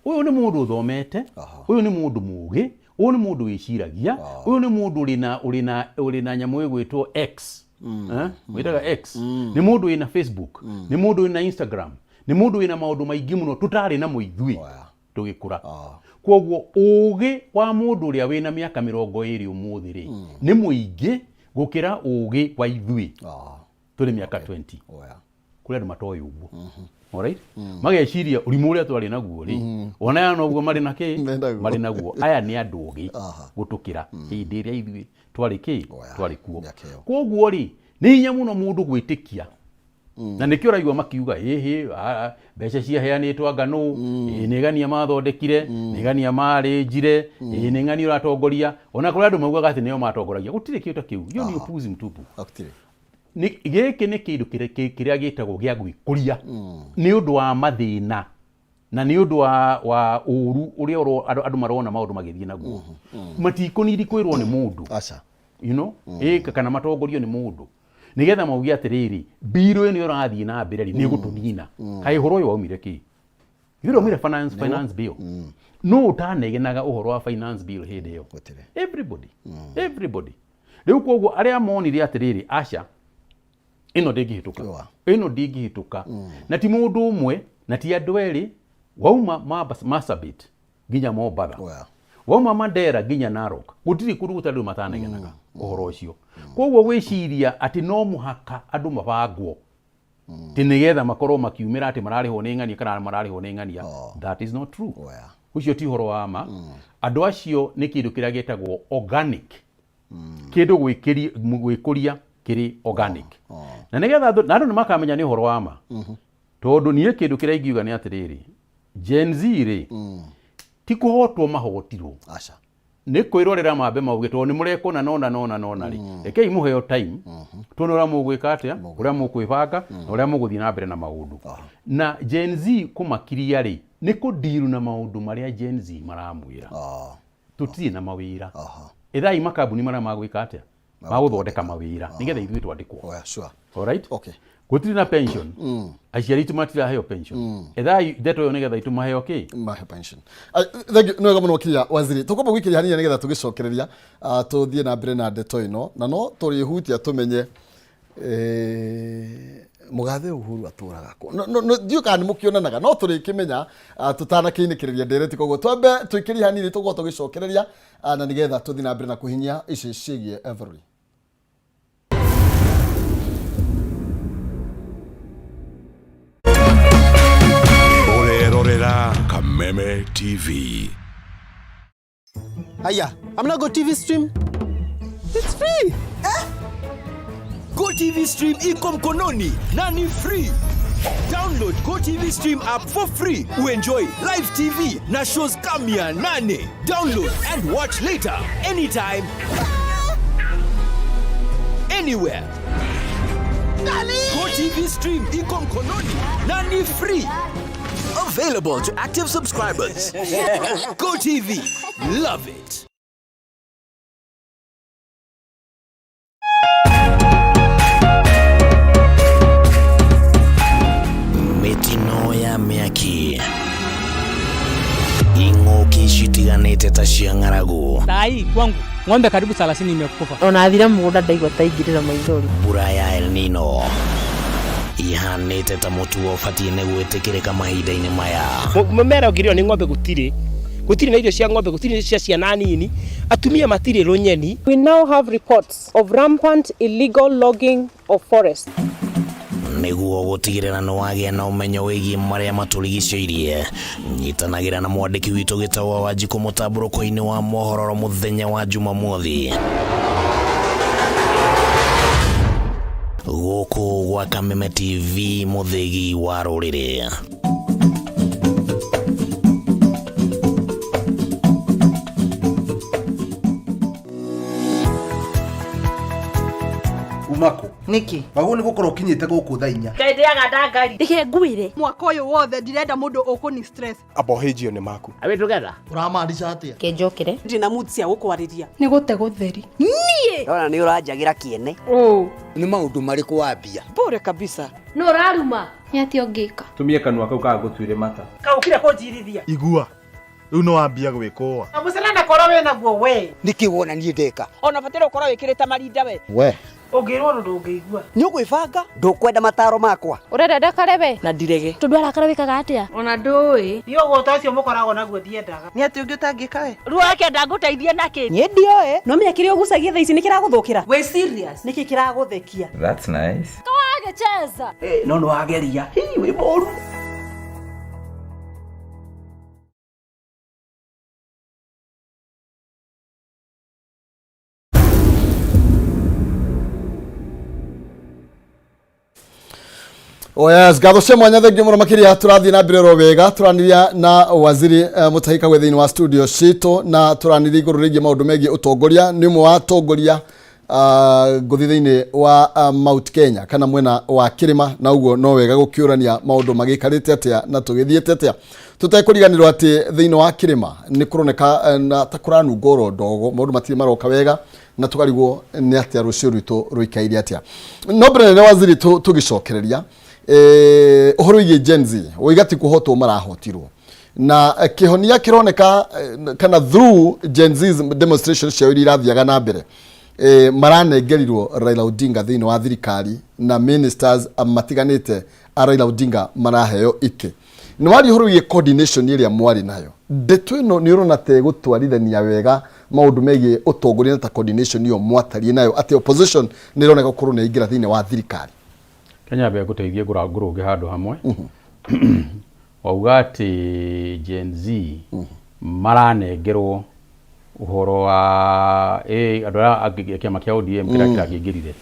Speaker 2: Ũyũ nĩ mũndũ ũthomete, ũyũ nĩ mũndũ mũgĩ, ũyũ nĩ mũndũ wĩciragia, ũyũ nĩ mũndũ ũrĩ na nyamũ ĩgwĩtwo X. Eh? Wĩtaga X. Nĩ mũndũ wĩna Facebook, nĩ mũndũ wĩna Instagram, nĩ mũndũ wĩna maũndũ maingĩ mũno tũtarĩ namo ithuĩ tũgĩkũra. Koguo ũgĩ wa mũndũ ũrĩa wĩna mĩaka 20 ũmũthĩ rĩ, nĩ mũingĩ gũkĩra ũgĩ wa ithuĩ tũrĩ mĩaka 20. Kũrĩ andũ matoĩ ũguo. Alright? Mageciria ũrimũ ũrĩa twarĩ naguo rĩ, ona aya noguo marĩ na kĩ?
Speaker 1: Me naguo.
Speaker 2: Marĩ naguo. Aya nĩ andũ ogĩ gũtũkĩra hĩndĩ ĩrĩa ithuĩ twarĩ kĩ? Twarĩ kuo.
Speaker 1: Mĩaka ĩyo.
Speaker 2: Koguo rĩ, nĩ hinya mũno mũndũ gwĩtĩkia, na nĩkĩo ũraigua makiuga ĩhĩ mbeca ciaheanĩtwo anga nũ, ĩĩ nĩ ng'ania mathondekire, nĩ ng'ania marĩnjire, ĩĩ nĩ ng'ania ũratongoria. Ona kũrĩ andũ maugaga atĩ nĩo matongoragia. Gũtirĩ kĩndũ ta kĩu, hiyo ni upuzi mtupu.
Speaker 1: Gũtirĩ.
Speaker 2: Gĩkĩ nĩ kĩndũ kĩrĩa gĩtagwo gĩa gwĩkũria nĩ ũndũ wa mathĩna na nĩ ũndũ wa ũru ũrĩa andũ marona maũndũ magĩthiĩ naguo. Matikũnidi kwĩrwo nĩ mũndũ.
Speaker 1: Aca.
Speaker 2: Ĩka kana matongorio nĩ mũndũ nĩgetha mauge atĩrĩrĩ, mbirũ ĩno ĩrathiĩ na mbere rĩ, nĩ ĩgũtũnina. Kaĩ ũhoro ũyũ waumire kĩ? Ithuĩ waumire finance bill. No ũtanegenaga ũhoro wa finance bill hĩndĩ ĩyo?
Speaker 1: Gũtirĩ.
Speaker 2: Everybody, everybody. Rĩu koguo arĩa monire atĩrĩrĩ, aca, ĩno ndĩngĩhĩtũka, ĩno ndĩngĩhĩtũka, na ti mũndũ ũmwe na ti andũ erĩ, wauma Marsabit nginya Mombatha, wauma Mandera nginya Narok, gũtirĩ kũndũ gũtarĩ andũ matanegenaga ũhoro ũcio. Koguo gwĩciria atĩ no mũhaka andũ mabangwo ti nĩgetha makorwo makiumĩra atĩ mararĩhwo nĩ ng'ania kana mararĩhwo nĩ ng'ania, that is not true. Ũcio ti ũhoro wa ma. Andũ acio nĩ kĩndũ kĩrĩa gĩtagwo organic, kĩndũ gwĩkũria kĩrĩ organic, na nĩgetha na andũ nĩ makamenya nĩ ũhoro wa ma, tondũ niĩ kĩndũ kĩrĩa ingiuga nĩ atĩrĩrĩ, Gen Z rĩ, ti kũhotwo mahotirwo.
Speaker 1: Aca.
Speaker 2: Nĩ kwĩrorera mambe mauge tondũ nĩ mũrekwo na nona nona nona rĩ, rekei mũheo time tuone ũrĩa mũgwĩka atĩa, ũrĩa mũkwĩbanga na ũrĩa mũgũthiĩ na mbere na maũndũ. Na Gen Z kũmakiria rĩ, nĩ kũndiru na maũndũ marĩa Gen Z maramwĩra, tũtirĩ na mawĩra. Ethai makambuni marĩa magwĩka atĩa, magũthondeka mawĩra nĩgetha ithuĩ twandĩkwo.
Speaker 1: Oh, yeah, sure.
Speaker 2: Alright?
Speaker 1: Okay.
Speaker 2: Gũtirĩ na pension, aciari aitũ matiraheo pension. Ethai ndeto ĩyo nĩgetha itũ maheo kĩ.
Speaker 1: Mahe pension. Thank you, nĩ wega mũno makĩria waziri. Tũkwamba gwĩkĩria hanini nĩgetha tũgĩcokereria, tũthiĩ na mbere na ndeto ĩno, na no tũrĩhutia tũmenye mũgathe Uhuru atũraga kũ. No ndiũĩ kana nĩ mũkĩonanaga, no tũrĩkĩmenya tũtanakĩinĩkĩrĩria ndereti. Koguo twambe tũikĩrie hanini, tũgũkorwo tũgĩcokereria na nĩgetha tũthiĩ na mbere na kũhinyia ici ciĩgiĩ bũrũri.
Speaker 3: Ũrerorera Kameme TV.
Speaker 4: Aya, I'm not Go TV stream. It's free.
Speaker 5: Eh? Go TV stream iko mkononi na ni free. Download Go TV stream app for free. Uenjoy live TV na shows kama 800. Download and watch later, anytime, anywhere. Go TV stream iko mkononi na ni free. Available to active subscribers. Go TV. Love it.
Speaker 6: Mĩtino ya mĩaki, ing'ũki citiganĩte ta cia ng'aragu.
Speaker 7: Sai kwangu ng'ombe karibu 30 imekufa.
Speaker 8: Ona athire mũgũnda ndaigua ta ingĩrĩra maithori.
Speaker 6: Mbura ya El Nino ihanĩte ta mũtugo ũbatiĩ nĩ gwĩtĩkĩrĩka mahinda-inĩ maya.
Speaker 9: Mũmera ũngĩrĩo nĩ ng'ombe gũtirĩ, gũtirĩ na irio cia ng'ombe, gũtirĩ cia ciana nini, atumia matirĩ rũnyeni.
Speaker 10: We now have reports of rampant illegal logging of forests.
Speaker 6: Nĩguo gũtigĩrĩra nĩ wagĩa na ũmenyo wĩgiĩ marĩa matũrigicĩirie, nyitanagĩra na mwandĩki witũ Gĩtaũ wa Wanjikũ mũtambũrũko-inĩ wa mohoro mũthenya wa Jumamothi gũkũ gwa Kameme TV, mũthĩgi wa rũrĩrĩ.
Speaker 11: Umako.
Speaker 12: Niki?
Speaker 11: Wagwo nĩ gũkorwo ũkinyĩte gũkũ thaa 4.
Speaker 13: Ngai ndĩaga ndangari.
Speaker 14: Reke ngwĩre.
Speaker 15: Mwaka ũyũ wothe ndirenda mũndũ ũkũni stress.
Speaker 16: Abohĩnjio nĩ maku.
Speaker 17: Are we together?
Speaker 1: Ũramaanisha atĩa?
Speaker 8: Kenjokere.
Speaker 18: Ndina mood cia gũkwarĩria.
Speaker 19: Nĩ gũte gũtheri.
Speaker 14: Niĩ.
Speaker 20: Ndona nĩ ũranjagĩra kĩene.
Speaker 19: Ũ.
Speaker 20: Nĩ maũndũ marĩkũ wambia?
Speaker 18: Bure kabisa.
Speaker 13: Nũ ũraruma?
Speaker 19: Nĩ atĩa ũngĩka?
Speaker 16: Tumie kanua kau kaga gũtuire mata.
Speaker 18: Kaũkire kũnjirithia.
Speaker 21: Igua. Rĩu nĩ wambia gwĩkũa.
Speaker 18: Na mũcene korwo wĩna guo we.
Speaker 20: Nĩkĩ wona niĩ ndeka?
Speaker 18: Ona bataire ũkorwo wĩkĩrĩte marinda we.
Speaker 1: We.
Speaker 18: Ũngĩrwo ũndũ ndũngĩigua.
Speaker 20: Nĩ ũgwĩbanga? Ndũkwenda mataro makwa.
Speaker 13: Ũrenda ndakare we?
Speaker 18: Na ndirege.
Speaker 13: Tondũ arakara wĩkaga atĩa?
Speaker 8: Ona ndũĩ.
Speaker 18: Niĩ ũgũta ũcio mũkoragwo naguo ndiendaga.
Speaker 12: Nĩ atĩ ũngĩ ũtangĩka we?
Speaker 13: Ruo akenda ngũteithie nakĩ?
Speaker 18: Niĩ ndioĩ. No menya kĩrĩa ũgucagia thaa ici nĩ kĩragũthũkĩra. Wĩ serious? Nĩkĩ kĩragũthekia?
Speaker 22: That's nice.
Speaker 13: Kawagĩcheza.
Speaker 20: No nĩ wageria. Hii wĩ mũru.
Speaker 1: Oh yes, ngatho cia mwanya, thengiũ mũno makĩria. Tũrathiĩ na mbere oro wega, tũranĩria na waziri Mutahi Kagwe thĩinĩ wa studio citũ, na tũranĩria igũrũ rĩgiĩ maũndũ megiĩ ũtongoria. Nĩ ũmwe wa atongoria ngũthi thĩinĩ wa Mount Kenya kana mwena wa kĩrĩma, na ũguo no wega gũkĩũrania maũndũ magĩikarĩte atĩa na tũgĩthiĩte atĩa, tũtekũriganĩrwo atĩ thĩinĩ wa kĩrĩma nĩ kũroneka na ta kũranunga oro ndogo, maũndũ matirĩ maroka wega, na tũkarigwo nĩ atĩa rũciũ rwitũ rũikaire atĩa. No mbere nene waziri, tũgĩcokereria ũhoro wĩgiĩ Gen Z, woiga ti kũhotwo marahotirwo, na kĩhonia kĩroneka kana through Gen Z demonstration ciao iria irathiaga na mbere, maranengerirwo Raila Odinga thĩinĩ wa thirikari na ministers matiganĩte a Raila Odinga maraheo itĩ. Nĩ waria ũhoro wĩgiĩ coordination ĩrĩa mwarĩ nayo, ndeto ĩno nĩ ũrona ta ĩgũtwarithania wega maũndũ megiĩ ũtongoria na ta coordination ĩyo mwatariĩ nayo, atĩ opposition nĩ ĩroneka gũkorwo nĩ yaingĩra thĩinĩ wa thirikari?
Speaker 2: Kenya mbe ngũteithie ngũrũnge handũ hamwe. Wauga atĩ Gen Z maranengerwo ũhoro wa andũ arĩa angĩ kĩama kĩa ODM kĩrĩa kĩrangĩingĩrire,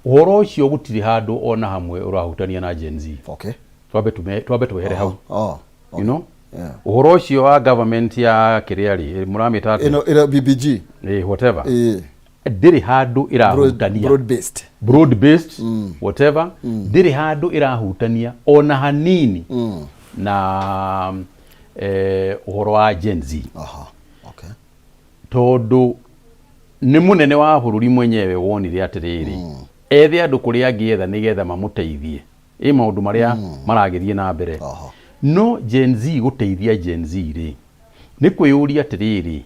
Speaker 2: ũhoro ũcio gũtirĩ handũ ona hamwe ũrahutania na Gen Z. Twambe twehere hau. You know, ũhoro ũcio wa government ya kĩrĩa rĩ mũramĩta atĩa?
Speaker 1: Ĩno ĩno BBG.
Speaker 2: Whatever, ndĩrĩ handũ ĩrahutania.
Speaker 1: Broad based.
Speaker 2: Broad based, whatever, ndĩrĩ handũ ĩrahutania ona hanini na ũhoro wa Gen Z. Tondũ Nĩ mũnene wa bũrũri mwenyewe wonire atĩrĩrĩ, ethe andũ kũrĩa angĩetha nĩgetha mamũteithie ĩ maũndũ marĩa maragĩthiĩ na mbere. No Gen Z gũteithia Gen Z rĩ, nĩ kwĩyũria atĩrĩrĩ,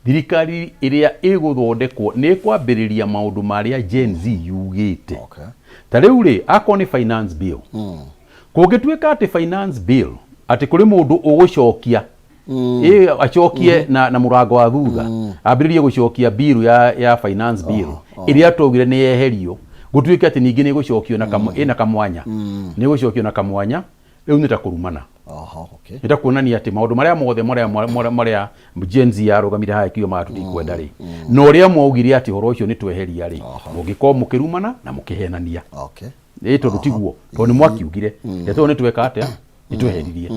Speaker 2: thirikari ĩrĩa ĩgũthondekwo nĩ ĩkwambĩrĩria maũndũ marĩa Gen Z yugĩte. Ta rĩu rĩ, akorwo nĩ finance bill, kũngĩtuĩka atĩ finance bill atĩ kũrĩ mũndũ ũgũcokia, ĩ acokie na mũrango wa thutha, ambĩrĩrie gũcokia bill ya finance bill ĩrĩa twaugire nĩ yeherio, gũtuĩke atĩ ningĩ nĩ ĩgũcokio na ĩna kamwanya, nĩ ĩgũcokio na kamwanya, rĩu nĩ ta kũrumana. Nĩ ta kuonania atĩ maũndũ marĩa mothe marĩa Gen Z yarũgamire haha ĩkiuga maya tũtikwenda rĩ, na ũrĩa mwaugire atĩ ũhoro ũcio nĩ tweheria rĩ, mũngĩkorwo mũkĩrumana na mũkĩhenania. Ĩ tondũ tiguo, tondũ nĩ mwakiugire tondũ nĩ tweka atĩa, nĩ tweheririe.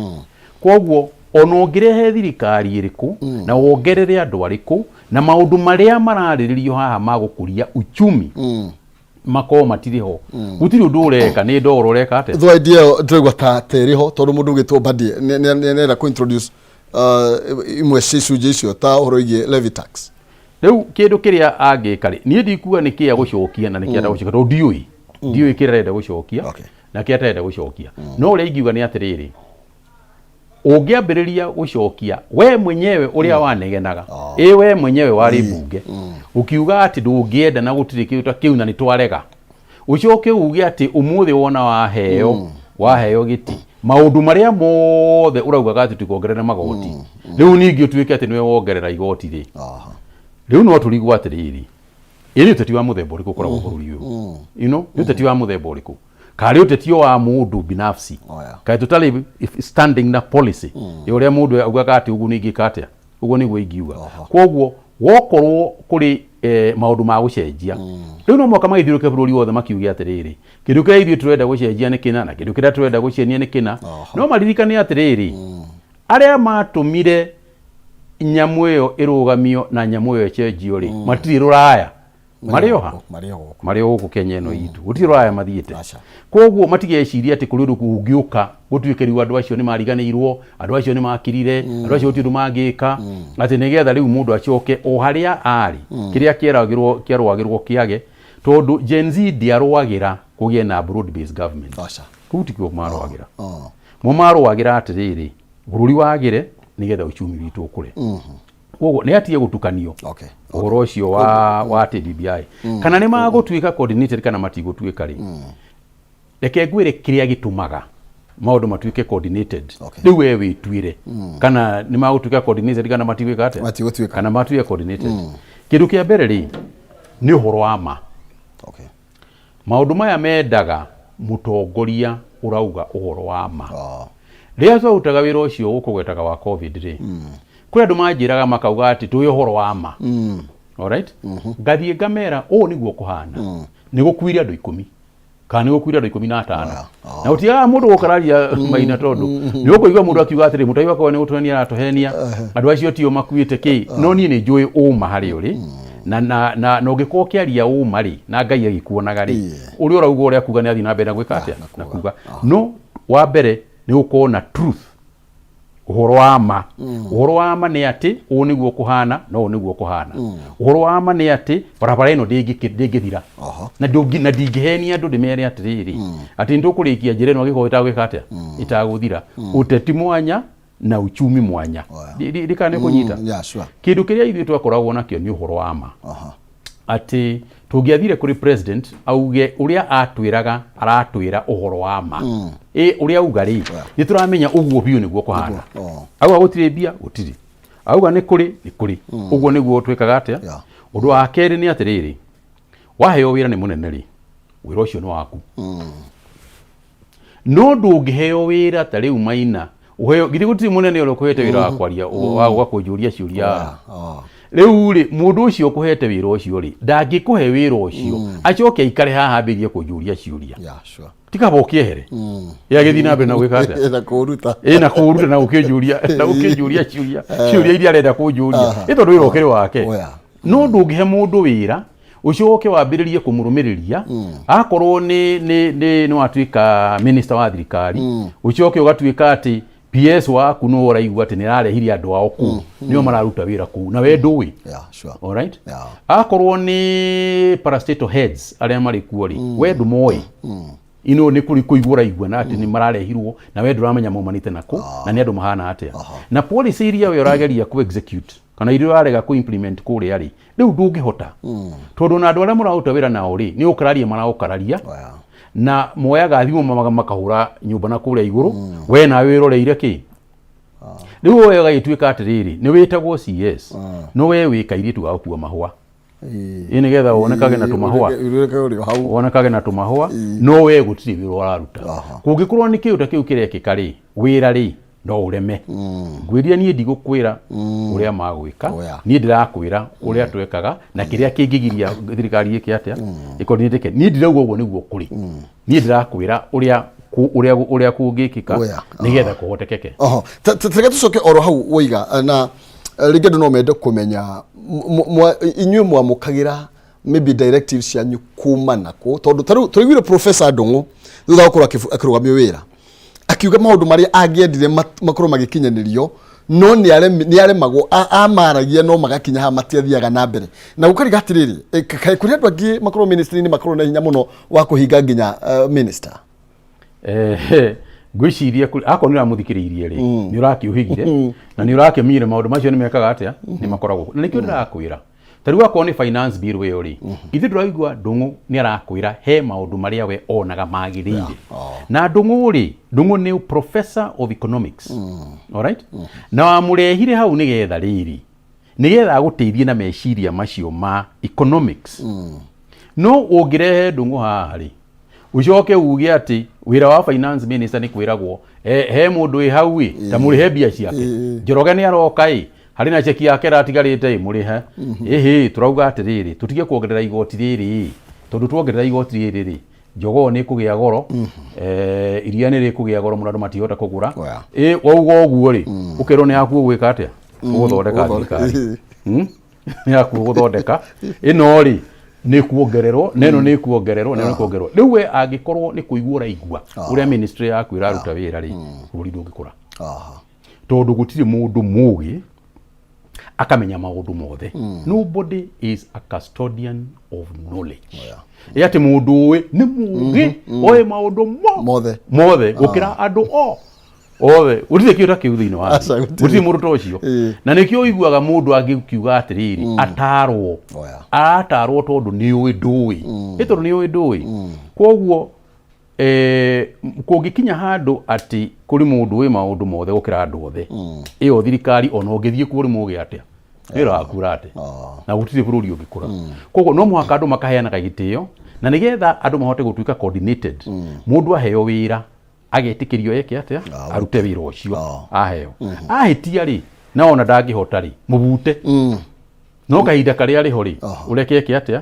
Speaker 2: Koguo ona ũngĩrehe thirikari ĩrĩkũ na wongerere andũ arĩkũ na maũndũ marĩa mararĩrĩrio haha ma gũkũria uchumi makorwo matirĩ ho, gũtirĩ ũndũ ũreka, nĩ ndoro ũreka atĩa.
Speaker 1: Though idea ĩyo ndĩraigua ta ĩrĩ ho, tondũ mũndũ ũgĩtwo Mbadi nĩarenda kũ introduce imwe cia icunjĩ icio ta ũhoro wĩgiĩ levy tax.
Speaker 2: Rĩu kĩndũ kĩrĩa angĩka rĩ, niĩ ndikuga nĩ kĩa gũcokia na nĩ kĩa gũcokia, tondũ ndiũĩ kĩrĩa arenda gũcokia na kĩrĩa atarenda gũcokia. No ũrĩa ingiuga nĩ atĩrĩrĩ, ũngĩambĩrĩria gũcokia we mwenyewe ũrĩa wanegenaga, ĩ we mwenyewe warĩ mbunge ũkiuga atĩ ndũngĩenda na gũtirĩ kĩndũ ta kĩu na nĩ twarega, ũcoke uge atĩ ũmũthĩ wona waheo gĩti, maũndũ marĩa mothe ũraugaga atĩ tũkongerera magoti, rĩu ningĩ ũtuĩke atĩ nĩwe wongerera igoti rĩ, rĩu no tũrigwo atĩrĩrĩ, ĩ nĩ ũteti wa mũthemba ũrĩkũ ũkoragwo bũrũri ũyũ? You know, nĩ ũteti wa mũthemba ũrĩkũ? Karĩ ũteti wa mũndũ binafsi, kaĩ tũtarĩ standing na policy ya ũrĩa mũndũ augaga atĩ ũguo nĩ ingĩka atĩa, ũguo nĩguo ingiuga. Koguo wokorwo kũrĩ maũndũ ma gũcenjia, rĩu no mũhaka magĩthiũrũke bũrũri wothe makiuge atĩrĩrĩ, kĩndũ kĩrĩa ithuĩ tũrenda gũcenjia nĩ kĩna na kĩndũ kĩrĩa tũrenda gũcenjia nĩ kĩna. No maririkane atĩrĩrĩ, arĩa matũmire nyamũ ĩyo ĩrũgamio na nyamũ ĩyo ĩcenjio rĩ, matirĩ rũraya, marĩ oha, marĩ o gũkũ Kenya ĩno itũ, gũtirĩ rũraya mathiĩte. Koguo matigeciria atĩ kũrĩ ũndũ kũngĩũka gũtuĩke rĩu andũ acio nĩ mariganĩirwo, andũ acio nĩ makirire, andũ acio gũtirĩ ũndũ mangĩka, atĩ nĩgetha rĩu mũndũ acoke o harĩa arĩ, kĩrĩa kĩarũagĩrwo kĩage, tondũ Gen Z ndĩarũagĩra kũgĩe na broad based government. Kũu tikuo marũagĩra. Mo marũagĩra atĩrĩrĩ, bũrũri wagĩre nĩgetha uchumi witũ ũkũre. Koguo nĩ atige gũtukanio ũhoro ũcio wa atĩ BBI kana nĩ magũtuĩka coordinated kana matigũtuĩka rĩ, reke ngwĩre kĩrĩa gĩtũmaga maũndũ matuĩke coordinated. Rĩu we wĩtuĩre kana nĩ magũtuĩka coordinated kana matigwĩka atĩa, kana matuĩke coordinated. Kĩndũ kĩa mbere rĩ, nĩ ũhoro wa ma. Maũndũ maya mendaga mũtongoria ũrauga ũhoro wa ma. Rĩrĩa twarutaga wĩra ũcio ũkũgwetaga wa COVID rĩ, kũrĩ andũ manjĩraga makauga atĩ tũĩ ũhoro wa ma. Alright? Ngathiĩ ngamera ũũ nĩguo kũhana, nĩ gũkuire andũ 10 kana nĩ gũkuire andũ 15, na gũtiagaga mũndũ gũkararia Maina, tondũ nĩ ũkũigua mũndũ akiuga atĩrĩ, mũtai wakwa nĩ gũtũhenia aratũhenia, andũ acio tio makuĩte kĩ, no niĩ nĩ njũĩ ũma harĩ ũrĩ, na ũngĩkorwo ũkĩaria ũma rĩ, na Ngai agĩkuonaga rĩ, ũrĩa ũrauga ũrĩa akuga nĩ athiĩ na mbere na gwĩka atĩa, na kuga. No wa mbere nĩ gũkorwo na truth, ũhoro wa ma. Ũhoro wa ma nĩ atĩ ũũ nĩguo kũhana na ũũ nĩguo kũhana. Ũhoro wa ma nĩ atĩ barabara ĩno ndĩngĩthira, na ndingĩhenia andũ ndĩmere atĩrĩrĩ, atĩ nĩtũkũrĩkia njĩra ĩno angĩkorwo ĩtagwĩka atĩa, ĩtagũthira. Ũteti mwanya na uchumi mwanya. Ndikana nĩ kũnyita. Kĩndũ kĩrĩa ithuĩ twakoragwo nakĩo nĩ ũhoro wa ma, atĩ tũngĩathire kũrĩ president auge ũrĩa atwĩraga, aratwĩra ũhoro wa ma, ĩ ũrĩa auga rĩ, nĩ tũramenya ũguo biũ nĩguo kũhana. Auga gũtirĩ mbia, gũtirĩ. Auga nĩ kũrĩ, nĩ kũrĩ. Ũguo nĩguo twĩkaga atĩa. Ũndũ wa kerĩ nĩ atĩrĩrĩ, waheo wĩra nĩ mũnene rĩ, wĩra ũcio nĩ waku. No ndũngĩheo wĩra ta rĩu Maina ũheo, githĩ gũtirĩ mũnene ũrĩa ũkũhete wĩra wa kwaria, wa gũka kũnjũria ciũria? Rĩu rĩ, mũndũ ũcio ũkũhete wĩra ũcio rĩ, ndangĩkũhe wĩra ũcio acoke aikare haha ambĩrĩrie kũnjũria ciũria. Tikaba ũkĩehere ĩ agĩthiĩ na mbere na gwĩka atĩa,
Speaker 1: na kũũruta,
Speaker 2: ĩ na kũũruta na gũkĩnjũria na gũkĩnjũria ciũria iria arenda kũnjũria, ĩ tondũ wĩra ũkĩrĩ wake. No ndũngĩhe mũndũ wĩra ũcoke wambĩrĩrie kũmũrũmĩrĩria, akorwo nĩ watuĩka minister wa thirikari, ũcoke ũgatuĩka atĩ PS waku nĩ ũraigua atĩ nĩ ararehire andũ ao kũu, nĩo mararuta wĩra kũu na we ndũĩ.
Speaker 1: Yeah, sure.
Speaker 2: Alright?
Speaker 1: Yeah.
Speaker 2: Akorwo nĩ parastatal heads arĩa marĩ kuo rĩ, we ndũmoĩ. Ino nĩ kũrĩ kũigua ũraigua na atĩ nĩ mararehirwo na we ndũramenya maumanĩte nakũ na nĩ andũ mahana atĩa. Na policy iria we ũrageria kũ execute kana iria ũrarega kũ implement kũrĩa rĩ, rĩu ndũngĩhota. Tondũ na andũ arĩa mũraruta wĩra nao rĩ, nĩ ũkararia maraũkararia na moyaga thimũ makahũra nyũmba na kũrĩa igũrũ, we nawe wĩroreire kĩ. Rĩu we ũgagĩtuĩka atĩrĩrĩ, nĩ wĩtagwo CS, no we wĩ kairĩtu ga gũkua mahũa, ĩ nĩgetha wonekage na tũmahũa, wonekage na tũmahũa, no we gũtirĩ wĩra ũraruta. Kũngĩkorwo nĩ kĩndũ ta kĩu kĩrekĩka rĩ, wĩra rĩ no ũreme. Ngwĩria niĩ ndigũkwĩra ũrĩa magwĩka, niĩ ndĩrakwĩra ũrĩa twekaga na kĩrĩa kĩngĩgiria thirikari ĩke atĩa, ĩcoordinate. Niĩ ndirauga ũguo nĩguo kũrĩ, niĩ ndĩrakwĩra ũrĩa ũrĩa kũngĩkĩka nĩgetha kũhotekeke.
Speaker 1: Oho, reke tũcoke oro hau woiga, na rĩngĩ andũ no mende kũmenya inyuĩ mwamũkagĩra maybe directives cianyu kuma nakũ, tondũ ta rĩu tũraiguire Professor Ndung'u thutha wa gũkorwo akĩrũgamio wĩra akiuga maũndũ marĩa angĩendire makorwo magĩkinyanĩrio, no nĩ aremagwo, amaragia no magakinya haha matiathiaga na mbere, na gũkariga atĩrĩrĩ, kaĩ kũrĩ andũ angĩ makorwo ministry-inĩ makorwo na hinya mũno wa kũhinga nginya minister?
Speaker 2: Ngwĩciria akorwo nĩ ũramũthikĩrĩirie rĩ, nĩ ũrakĩũhĩgire na nĩ ũrakĩmenyire maũndũ macio nĩ mekaga atĩa, nĩ makoragwo na nĩkĩo ndĩrakwĩra. Ta rĩu akorwo nĩ finance bill ĩyo rĩ, ithuĩ ndũraigua Ndung'u nĩ arakwĩra he maũndũ marĩa we onaga magĩrĩire. Na Ndung'u rĩ, Ndung'u nĩ professor of economics, alright? Na wamũrehire hau nĩgetha rĩrĩ, nĩgetha agũteithie na meciria macio ma economics. No ũngĩrehe Ndung'u haha rĩ, ucoke uge atĩ wĩra wa finance minister nĩ kwĩragwo, he mũndũ wĩ hau ĩ, ta mũrĩhe mbia ciake, Njoroge nĩ aroka ĩ, harĩ na ceki yake ĩratigarĩte ĩ, mũrĩhe ĩhĩ. Tũrauga atĩrĩrĩ, tũtige kuongerera igoti rĩrĩ ĩ, tondũ tuongerera igoti rĩrĩ rĩ, njogoo nĩ ĩkũgĩa goro, iria nĩ rĩkũgĩa goro mũno, andũ matingĩhota kũgũra. Ĩ wauga ũguo rĩ, ũkerwo nĩ yaku ũgwĩka atĩa, ũgũthondeka thirikari. Nĩ yaku ũgũthondeka ĩno rĩ, nĩ kuongererwo na ĩno nĩ kuongererwo na ĩno nĩ kuongererwo. Rĩu we angĩkorwo nĩ kũigua ũraigua ũrĩa ministry yaku ĩraruta wĩra rĩ, bũrũri ndũngĩkũra, tondũ gũtirĩ mũndũ mũgĩ akamenya maũndũ mothe. Nobody is a custodian of knowledge. Ĩ atĩ mũndũ ũĩ nĩ mũgĩ, oĩ maũndũ
Speaker 1: mothe
Speaker 2: mothe gũkĩra andũ o othe, gũtirĩ kĩndũ ta kĩu thĩinĩ wa thĩ.
Speaker 1: Aca, gũtirĩ.
Speaker 2: Gũtirĩ mũndũ ta ũcio. Na nĩkĩo ũiguaga mũndũ angĩkiuga atĩrĩrĩ, atarwo aratarwo tondũ nĩ ũĩ ndũĩ, ĩ tondũ nĩ ũĩ ndũĩ. Koguo kũngĩkinya handũ atĩ kũrĩ mũndũ wĩ maũndũ mothe gũkĩra andũ othe, ĩyo thirikari ona ũngĩthiĩ kuo ũrĩ mũgĩ atĩa, wĩra waku ũrate na gũtirĩ bũrũri ũngĩkũra. Koguo no mũhaka andũ makaheanaga gĩtĩo, na nĩgetha andũ mahote gũtuĩka coordinated, mũndũ aheo wĩra agetĩkĩrio eke atĩa, arute wĩra ũcio aheo. Ahĩtia rĩ, na ona ndangĩhota rĩ, mũbute, no kahinda karĩa arĩ ho rĩ, ũreke eke atĩa,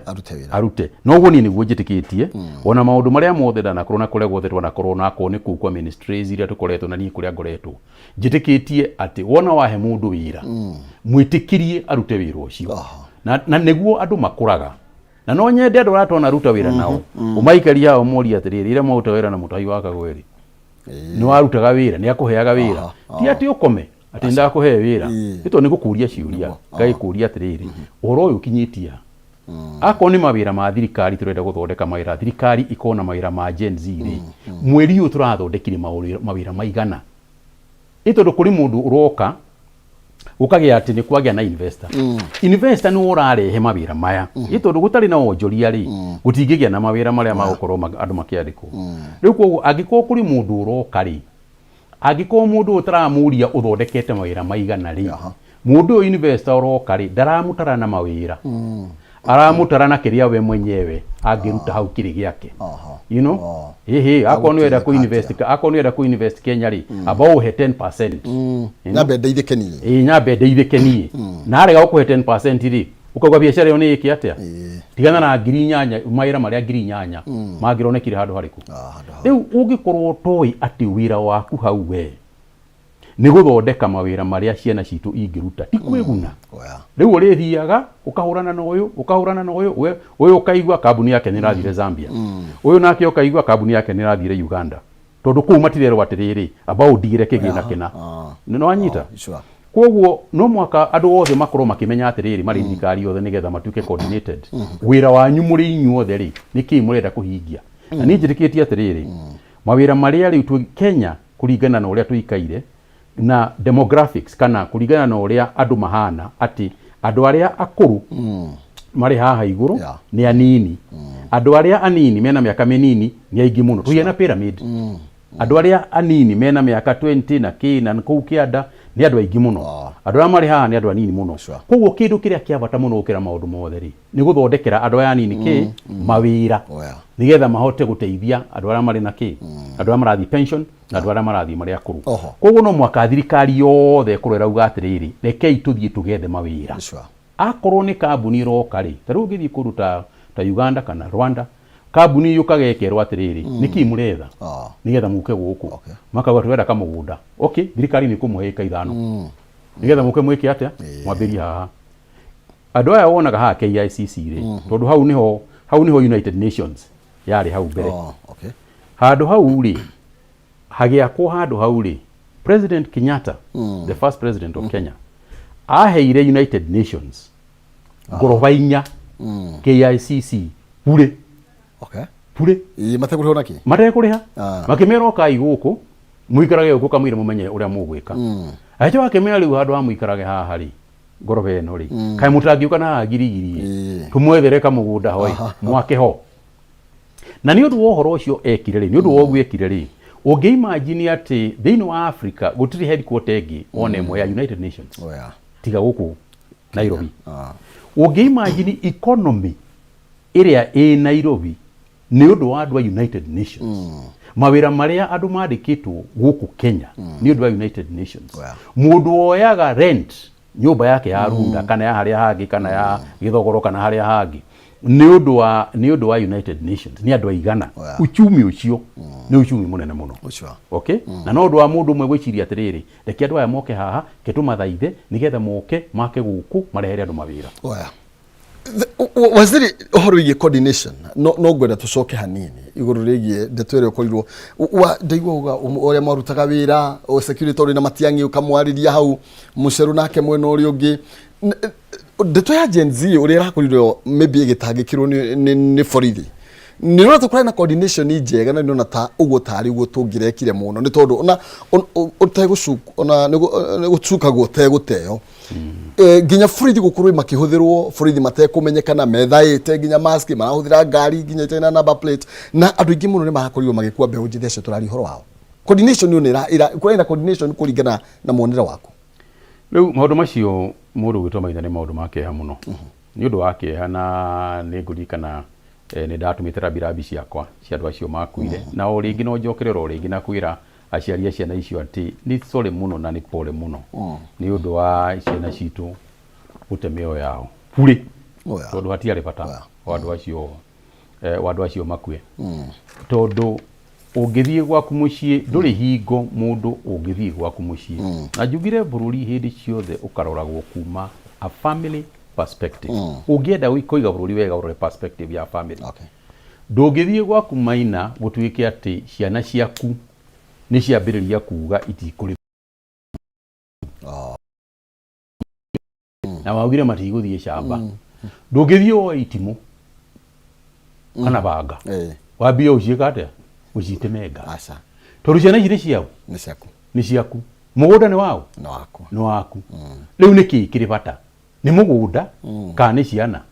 Speaker 2: arute. Noguo niĩ nĩguo njĩtĩkĩtie. Ona maũndũ marĩa mothe ndanakorwo na kũrĩa guothe twanakorwo, nakorwo nĩ kũu kwa ministries iria tũkoretwo, na niĩ kũrĩa ngoretwo, njĩtĩkĩtie atĩ wona wahe mũndũ wĩra, mwĩtĩkĩrie arute wĩra ũcio, na nĩguo andũ makũraga. Na no nyende andũ arĩa twanaruta wĩra nao, ũmaikarie hau ũmorie atĩrĩrĩ, ĩrĩa mwaruta wĩra na Mũtahi wa Kagweri, nĩ warutaga wĩra, nĩ akũheaga wĩra, ti atĩ ũkome atĩ ndakũhe wĩra, nĩ tondũ nĩ gũkũria ciũria ngagĩkũria atĩrĩrĩ, ũhoro ũyũ ũkinyĩtie ha? Akorwo nĩ mawĩra ma thirikari tũrenda gũthondeka mawĩra, thirikari ikorwo na mawĩra ma Gen Z rĩ, mweri ũyũ tũrathondekire mawĩra maigana? Ĩ tondũ kũrĩ mũndũ ũroka gũkagĩa atĩ nĩ kwagĩa na investor. Investor nĩwe ũrarehe mawĩra maya. Ĩ tondũ gũtarĩ na wonjoria rĩ, gũtingĩgĩa na mawĩra marĩa magũkorwo andũ makĩandĩkwo rĩu. Koguo angĩkorwo kũrĩ mũndũ ũroka rĩ, angĩkorwo mũndũ ũyũ ũtaramũria ũthondekete mawĩra maigana rĩ, mũndũ ũyũ investor ũroka rĩ, ndaramũtara na mawĩra, aramũtara na kĩrĩa we mwenyewe angĩruta hau kĩrĩ gĩake. Ĩhĩ, akorwo nĩ ũrenda kũ-invest, akorwo nĩ ũrenda kũ-invest Kenya rĩ, amba ũhe 10%. You know?
Speaker 1: Nyambe ndeithĩke niĩ.
Speaker 2: Ĩĩ, nyambe ndeithĩke niĩ. Na arega gũkũhe 10% rĩ, ũkauga biacara ĩyo nĩ ĩke atĩa, tigana na 8,000, mawĩra marĩa 8,000 mangĩronekire handũ harĩkũ. Rĩu ũngĩkorwo ũtoĩ atĩ wĩra waku hau we nĩ gũthondeka mawĩra marĩa ciana citũ ingĩruta, ti kwĩguna. Rĩu ũrĩthiaga ũkahũrana na ũyũ, ũkahũrana na ũyũ, ũyũ ũkaigua kambuni yake nĩ ĩrathire Zambia, ũyũ nake ũkaigua kambuni yake nĩ ĩrathire Uganda. Tondũ kũu matirerwo atĩrĩrĩ, amba ũndigĩre kĩgĩna kĩna. Nĩ wanyita? Koguo no mwaka andũ othe makorwo makĩmenya atĩrĩrĩ, marĩ thirikari othe, nĩgetha matuĩke coordinated. Wĩra wanyu mũrĩ inyuothe rĩ, nĩ kĩĩ mũrenda kũhingia? Na niĩ njĩtĩkĩtie atĩrĩrĩ, mawĩra marĩa rĩu twĩ Kenya, kũringana na ũrĩa tũikaire na demographics, kana kũringana na ũrĩa andũ mahana, atĩ andũ arĩa akũrũ marĩ haha igũrũ nĩ anini, andũ arĩa anini mena mĩaka mĩnini nĩ aingĩ mũno. Tũhiana pyramid. Andũ arĩa anini mena mĩaka 20 na kĩ na kũu kĩanda nĩ andũ aingĩ mũno, andũ arĩa marĩ haha nĩ andũ anini mũno. Koguo kĩndũ kĩrĩa kĩa bata mũno gũkĩra maũndũ mothe rĩ, nĩ gũthondekera andũ aya anini kĩ mawĩra, nĩgetha mahote gũteithia andũ arĩa marĩ na kĩ, andũ arĩa marathiĩ pension na andũ arĩa marathiĩ marĩ akũrũ. Koguo no mwaka thirikari yothe ĩkorwo ĩrauga atĩrĩrĩ, rekei tũthiĩ tũgethe mawĩra. Akorwo nĩ kambuni ĩroka rĩ, ta rĩu ũngĩthiĩ kũndũ ta Uganda kana Rwanda, kambuni yũkaga ĩkerwo atĩrĩrĩ, nĩkĩ mũretha nĩgetha mũke gũkũ? Makauga tũrenda kamũgũnda. Okay, thirikari nĩ ĩkũmũhe ĩka 5 nĩgetha mũke mwĩke atĩa, mwambĩrie haha. Andũ aya wonaga haha KICC rĩ, tondũ hau nĩho United Nations yarĩ hau mbere. Handũ hau rĩ, hagĩakwo handũ hau rĩ, President Kenyatta, the first president of Kenya, aheire United Nations ngoroba 4 KICC bure. Bure.
Speaker 1: Ĩ, matekũrĩhwo na kĩ?
Speaker 2: Matekũrĩha. Makĩmera okai gũkũ mũikarage gũkũ kamũira mũmenye ũrĩa mũgwĩka. Agĩcoka akĩmera rĩu handũ ha mũikarage haha rĩ, ngoroba ĩno rĩ, kaĩ mũtangĩũka na haha girigiri tũmwethere kamũgũnda ho ĩ, mwake ho. Na nĩ ũndũ wa ũhoro ũcio ekire rĩ, nĩ ũndũ wa ũguo ekire rĩ, ũngĩ imagine atĩ thĩinĩ wa Africa gũtirĩ headquarter ĩngĩ ona ĩmwe ya United Nations tiga gũkũ Nairobi. Ũngĩ imagine economy ĩrĩa ĩ Nairobi nĩ ũndũ wa andũ a United Nations, mawĩra marĩa andũ mandĩkĩtwo gũkũ Kenya nĩ ũndũ wa United Nations, mũndũ woyaga rent nyũmba yake ya Runda kana ya harĩa hangĩ kana ya Gĩthogoro kana harĩa hangĩ nĩ ũndũ wa United Nations nĩ andũ aigana. Uchumi ũcio nĩ uchumi mũnene mũno. Okay, na no ũndũ wa mũndũ ũmwe gwĩciria atĩrĩrĩ, reke andũ aya moke haha, ke tũmathaithe nĩgetha moke make gũkũ marehere andũ mawĩra.
Speaker 1: Oya. Waziri, ũhoro wĩgiĩ coordination, no ngwenda tũcoke hanini igũrũ rĩgiĩ ndeto ĩrĩa ũkorirwo ndaigua uga ũrĩa mwarutaga wĩra o security ũrĩ na Matiang'i, ũkamwarĩria hau mũceru nake mwena ũrĩa ũngĩ. Ndeto ya Gen Z ũrĩa ĩrakorirwo maybe ĩgĩtangĩkĩrwo nĩ borithi, nĩ ũrona ta kũrarĩ na coordination njega, na nĩona ta ũguo tarĩ ũguo tũngĩrekire mũno, nĩ tondũ ona ũtegũcu ona nĩ gũcukagwo ũtegũteo. Nginya borithi gũkorwo makĩhũthĩrwo, borithi matekũmenyekana, methaĩte nginya mask, marahũthĩra ngari nginya itarĩ na number plate, na andũ aingĩ mũno nĩ marakorirwo magĩkua, mbeũ njĩthĩ acio tũraria ũhoro wao. Coordination ĩyo nĩ kũrarĩ na coordination kũringana na muonere waku?
Speaker 2: Rĩu maũndũ macio, mũndũ gwĩtwo Maitha, nĩ maũndũ ma kĩeha mũno, nĩ ũndũ wa kĩeha, na nĩ ngũririkana nĩ ndatũmĩte rambirambi ciakwa cia andũ acio makuire, na o rĩngĩ no njokerere o rĩngĩ na kwĩra aciari a ciana icio atĩ nĩ sorry mũno na nĩ pole mũno nĩ ũndũ wa ciana citũ gũte mĩoyo yao bure, tondũ hatiarĩ bata wa andũ acio wa andũ acio makue, tondũ ũngĩthiĩ gwaku mũciĩ ndũrĩ hingo mũndũ ũngĩthiĩ gwaku mũciĩ. Na njugire bũrũri hĩndĩ ciothe ũkaroragwo kuma a family perspective. Ũngĩenda kũiga bũrũri wega, ũrore perspective ya family. Ndũngĩthiĩ gwaku Maina gũtuĩke atĩ ciana ciaku nĩ ciambĩrĩria kuga itikũrĩ na waugire matigũthiĩ camba. Ndũngĩthiĩ woe itimũ kana banga wambie ũciĩka atĩa, ũcitemenga.
Speaker 1: Aca.
Speaker 2: Tondũ ciana ici nĩ ciao.
Speaker 1: Nĩ ciaku.
Speaker 2: Nĩ ciaku. Mũgũnda nĩ wao.
Speaker 1: Nĩ waku.
Speaker 2: Nĩ waku. Rĩu nĩ kĩĩ kĩrĩ bata, nĩ mũgũnda kana nĩ ciana?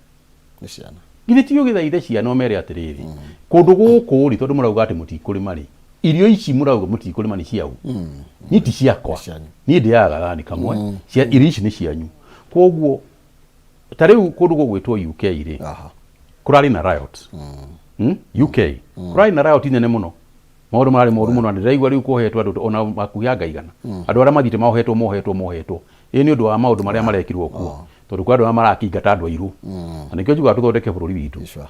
Speaker 1: Nĩ ciana.
Speaker 2: Githĩ ti ũgĩthaithe ciana ũmere atĩrĩrĩ, kũndũ gũkũ rĩ, tondũ mũrauga atĩ mũtikũrĩma rĩ, irio ici mũrauga mũtikũrĩma nĩ ciau? Niĩ ti ciakwa, niĩ ndĩaga gathani kamwe. Irio ici nĩ cianyu. Koguo ta rĩu kũndũ gũgwĩtwo UK rĩ, kũrarĩ na riot. UK kũrarĩ na riot nene mũno, maũndũ mararĩ moru mũno, na ndĩraigua rĩu kuohetwo andũ ona hakuhĩ anga 100, andũ arĩa mathiĩte mohetwo, mohetwo, mohetwo, ĩ nĩ ũndũ wa maũndũ marĩa marekirwo kuo, tondũ kwĩ andũ arĩa marakĩingata andũ airũ. Na nĩkĩo njugaga tũthondeke bũrũri witũ,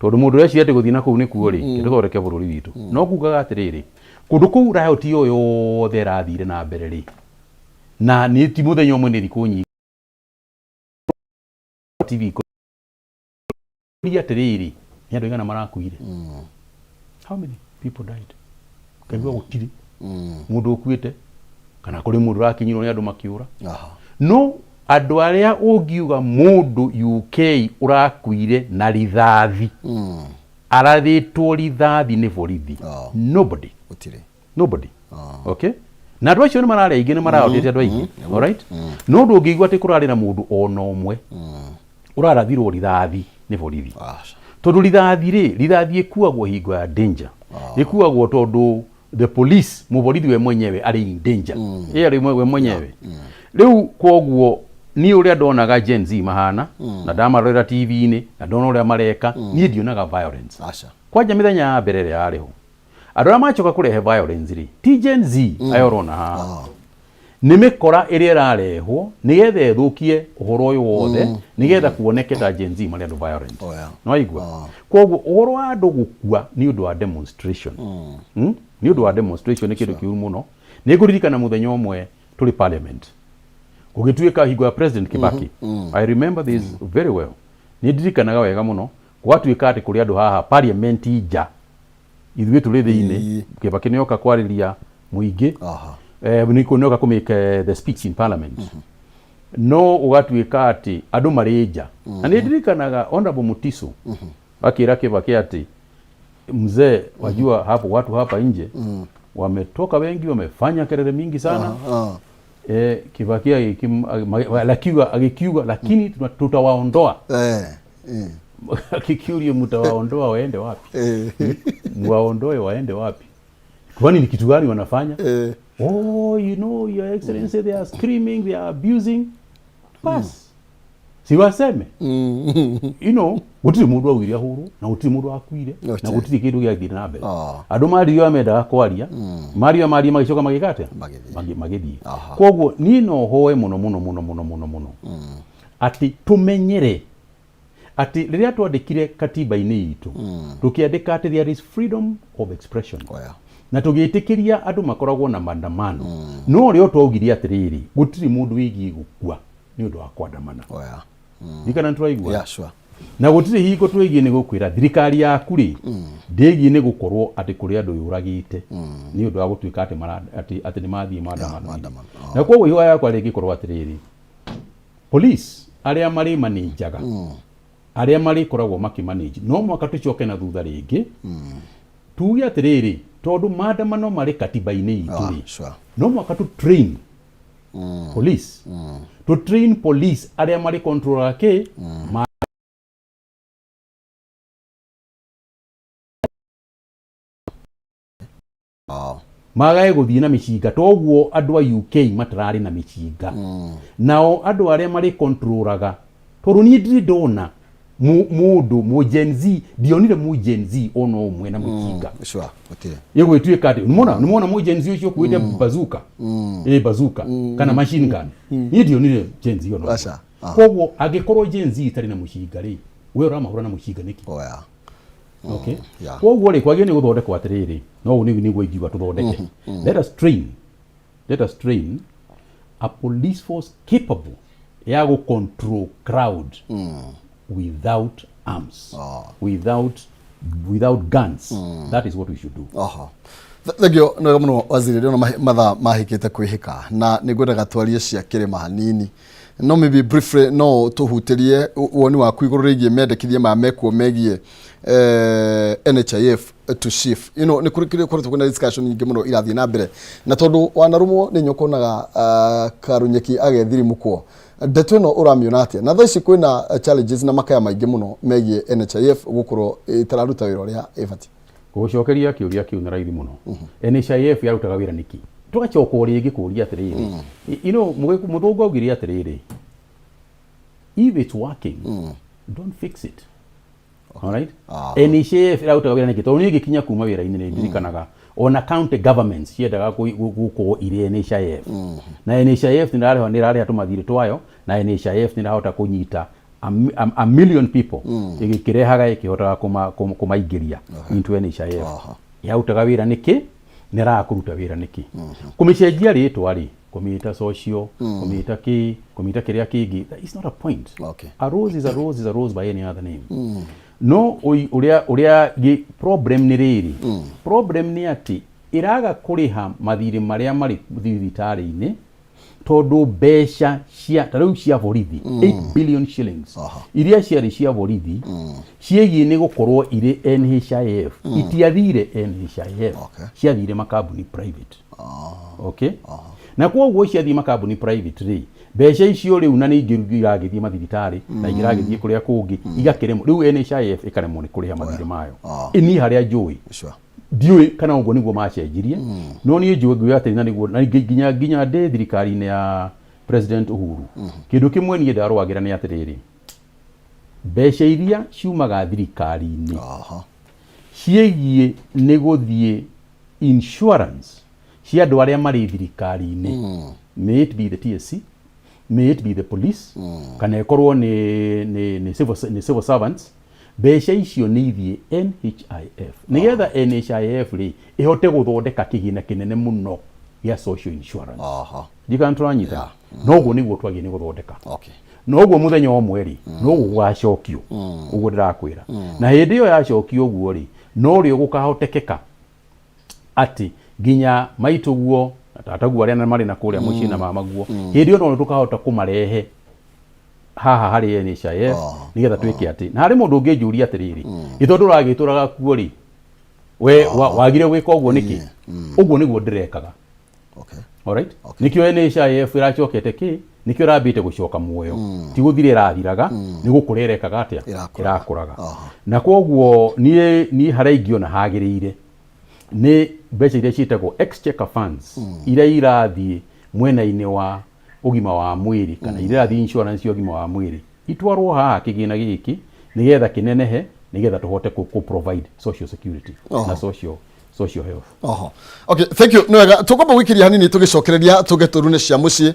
Speaker 2: tondũ mũndũ ũreciria atĩ gũthiĩ na kũu nĩkuo rĩ, tũthondeke bũrũri witũ. No kugaga atĩrĩrĩ, kũndũ kũu riot ĩyo yothe ĩrathire na mbere rĩ, na nĩ ti mũthenya ũmwe, nĩ thikũ nyingĩ, TV kũria atĩrĩrĩ, nĩ andũ aigana marakuire? How many people died? Kaigua gũtirĩ mũndũ ũkuĩte kana kũrĩ mũndũ ũrakinyirwo nĩ andũ makĩũra. No andũ arĩa ũngiuga mũndũ UK ũrakuire na rithathi, arathĩtwo rithathi nĩ borithi, nobody.
Speaker 1: Gũtirĩ.
Speaker 2: Nobody. Okay, na andũ acio nĩ mararĩ aingĩ, nĩ maraotete andũ aingĩ, alright, no ndũngĩigua atĩ kũrarĩ na mũndũ ona ũmwe ũrarathirwo rithathi nĩ borithi, tondũ rithathi rĩ, rithathi ĩkuagwo hingo ya danger, ĩkuagwo tondũ the police, mũborithi we mwenyewe arĩ in danger, ĩ arĩ we mwenyewe. Rĩu koguo niĩ ũrĩa ndonaga Gen Z mahana na ndamarorera TV-inĩ na ndona ũrĩa mareka, niĩ ndionaga violence.
Speaker 1: Aca.
Speaker 2: Kwanja mĩthenya ya mbere ĩrĩa yarĩ ho, andũ arĩa macoka kũrehe violence rĩ, ti Gen Z aya ũrona haha, nĩ mĩkora ĩrĩa ĩrarehwo nĩgetha ĩthũkie ũhoro ũyũ wothe, nĩgetha kuoneke ta Gen Z marĩ andũ violent.
Speaker 1: Oh, yeah.
Speaker 2: Nĩwaigua? Koguo ũhoro wa andũ gũkua nĩ ũndũ wa demonstration, Nĩ ũndũ wa demonstration nĩ kĩndũ kĩũru mũno. Nĩ ngũririkana mũthenya ũmwe tũrĩ parliament, gũgĩtuĩka hingo ya President Kibaki. I remember this very well, nĩ ndirikanaga wega mũno. Gwatuĩka atĩ kũrĩ andũ haha parliament nja, ithuĩ tũrĩ thĩinĩ. Kibaki nĩoka kwarĩria mũingĩ, nĩ nĩoka kũ make the speech in parliament, no ũgatuĩka atĩ andũ marĩ nja. Na nĩ ndirikanaga Honorable Mutiso akĩra Kibaki atĩ, "Mzee, wajua hapo watu hapa nje wametoka wengi, wamefanya kelele mingi sana." Kibaki agĩkiuga, "Lakini tutawaondoa." Akikiurio, "Mtawaondoa waende wapi? Mwaondoe waende wapi? Kwani ni kitu gani wanafanya?" "Oh, you know, Your Excellency, they are screaming, they are abusing." Bas, si waseme. Gũtirĩ mũndũ augire ahũrwo na gũtirĩ mũndũ akuire na gũtirĩ kĩndũ gĩathire na mbere. Andũ mario mendaga kwaria, mario maria, magĩcoka magĩka atĩa? Magĩthiĩ. Koguo niĩ no hoe mũno mũno mũno mũno mũno mũno atĩ tũmenyere atĩ rĩrĩa twandĩkire katiba-inĩ itũ, tũkĩandĩka atĩ there is freedom of expression na tũgĩtĩkĩria andũ makoragwo na maandamano, no ũrĩa twaugire atĩrĩrĩ, gũtirĩ mũndũ wĩgiĩ gũkua nĩ ũndũ wa kwandamana. Ndikana nĩtũraigua?
Speaker 1: Yeah, sure.
Speaker 2: Na gũtirĩ hingo twĩgiĩ nĩ gũkwĩra thirikari yaku rĩ, ndĩgiĩ nĩ gũkorwo atĩ kũrĩ andũ yũragĩte nĩ ũndũ wa gũtuĩka atĩ atĩ nĩ mathiĩ maandamano. Na koguo ihoya yakwa rĩngĩkorwo atĩrĩrĩ, police arĩa marĩ manĩnjaga, arĩa marĩkoragwo makĩmanage, no mwaka tũcoke na thutha rĩngĩ tuge atĩrĩrĩ, tondũ maandamano marĩ katiba-inĩ itũ rĩ, no mwaka tũ train police, to train police arĩa marĩ controlaga kĩ ma magae gũthiĩ na mĩcinga, toguo andũ a UK matararĩ na mĩcinga. Nao andũ arĩa marĩ controlaga, tondũ niĩ ndirĩ ndona mũndũ mũ Gen Z, ndionire mũ Gen Z ona ũmwe na mũcinga.
Speaker 1: Sure, gũtirĩ.
Speaker 2: Ĩgwĩtuĩka atĩ nĩmona nĩmona mũ Gen Z ũcio ũkuĩte bazooka, ĩ bazooka kana machine gun. Niĩ ndionire Gen Z ona ũmwe.
Speaker 1: Aca.
Speaker 2: Koguo angĩkorwo Gen Z itarĩ na mũcinga rĩ, we ũramahũra na mũcinga nĩkĩ?
Speaker 1: Oh, yeah.
Speaker 2: Okay, koguo rĩ, kwagĩrĩire nĩ gũthondekwo atĩrĩrĩ, no ũũ nĩguo ingiuga tũthondeke. Let us train a police force capable ya gũ control crowd without arms, without guns. That is what we should do.
Speaker 1: Aha. Thengio nĩ wega mũno, waziri. Ndĩrona mathaa mahĩkĩte kwĩhĩka na nĩ ngwendaga twarie cia kĩrĩma hanini, no maybe briefly no tũhutĩrie woni waku igũrũ rĩgiĩ mendekithia maya mekuo megiĩ NHIF to SHIF. Nĩ kũrĩ kũrĩ koretwo kwĩna discussion nyingĩ mũno irathiĩ na mbere, na tondũ wanarũmwo nĩ nyokonaga karunyeki agethirimũkwo, ndeto ĩno ũramĩona atĩa? Na thaa ici kwĩna challenges na makaya maingĩ mũno megiĩ NHIF gũkorwo ĩtararuta wĩra ũrĩa ĩbatiĩ.
Speaker 2: Gũcokeria kĩũria kĩu na raithi mũno, NHIF yarutaga wĩra nĩkĩ? Tũgacoka o rĩngĩ kũria atĩrĩrĩ, mũthũngũ augire atĩrĩrĩ, "If it's working, don't fix it." Alright, NHIF ĩrarutaga wĩra nĩkĩ? Tondũ niĩ ngĩkinya kuma wĩra-inĩ nĩ ndirikanaga ona county governments ciendaga gũkorwo irĩ NHIF, na NHIF nĩ ĩrarĩha tũmathirĩ twayo, na NHIF nĩ ĩrahota kũnyita a million people, ĩgĩkĩrehaga ĩkĩhotaga kũmaingĩria into NHIF. Yarutaga wĩra nĩkĩ? Nĩ ĩraga kũruta wĩra nĩkĩ? Kũmĩcenjia rĩtwa rĩ, kũmĩta social, kũmĩta kĩ, kũmĩta kĩrĩa kĩngĩ, that is not a point. A rose is a rose is a rose by any other name. No ũrĩa problem nĩ rĩrĩ, problem nĩ atĩ Ĩraga kũrĩha mathirĩ marĩa marĩ thibitarĩ-inĩ tondũ mbeca cia ta rĩu cia borithi, 8 billion shillings iria ciarĩ cia borithi ciĩgiĩ nĩ gũkorwo irĩ NHIF, itiathire NHIF, ciathire makambuni private. Okay, na kwoguo ciathiĩ makambuni private rĩ, mbeca icio rĩu na nĩ ingĩ iragĩthiĩ mathibitarĩ na ingĩ iragĩthiĩ kũrĩa kũngĩ, igakĩremwo rĩu NHIF ĩkaremwo nĩ kũrĩha mathirĩ mayo. Niĩ harĩa njũĩ, ndiũĩ kana ũguo nĩguo macenjirie, no niĩ njũĩ nguga atĩ na nĩguo na nginya ndĩ thirikari-inĩ ya President Uhuru, kĩndũ kĩmwe niĩ ndarũagĩra nĩ atĩrĩrĩ, mbeca iria ciumaga thirikari-inĩ ciĩgiĩ nĩ gũthiĩ insurance cia andũ arĩa marĩ thirikari-inĩ, may it be the TSC, may it be the police, kana ĩkorwo nĩ civil servants, mbeca icio nĩ ithiĩ NHIF nĩgetha NHIF rĩ ĩhote gũthondeka kĩgĩna kĩnene mũno gĩa social insurance. Ndikana tũranyita? Noguo nĩguo twagiĩ nĩ gũthondeka. Noguo mũthenya ũmwe rĩ, noguo gũgacokio ũguo ndĩrakwĩra, na hĩndĩ ĩyo yacokio ũguo rĩ, norĩo gũkahotekeka atĩ nginya maitũguo na tataguo arĩa marĩ na kũrĩa mũciĩ na mamaguo, hĩndĩ ĩyo no tũkahota kũmarehe haha harĩ NHIF nĩgetha twĩke atĩ. Na harĩ mũndũ ũngĩnjũria atĩrĩrĩ, ĩ tondũ ũragĩtũraga kuo rĩ, we wagire gwĩka ũguo nĩkĩ? Ũguo nĩguo ndĩrekaga. Alright, nĩkĩo NHIF ĩracokete kĩ, nĩkĩo ĩrambĩte gũcoka muoyo, ti gũthira ĩrathiraga, nĩ gũkũra ĩrekaga atĩa? Ĩrakũraga. Na koguo niĩ harĩa ingĩona hagĩrĩire nĩ mbeca iria ciĩtagwo exchequer funds, iria irathiĩ mwena-inĩ wa ũgima wa mwĩrĩ kana iria irathiĩ insurance ya ũgima wa mwĩrĩ, itwarwo haha kĩgĩna gĩkĩ nĩgetha kĩnenehe, nĩgetha tũhote kũ provide social security na social health.
Speaker 1: Oho. Okay, thank you. Nĩ wega tũkwamba gwĩkĩria hanini tũgĩcokereria tũge tũrune cia mũciĩ,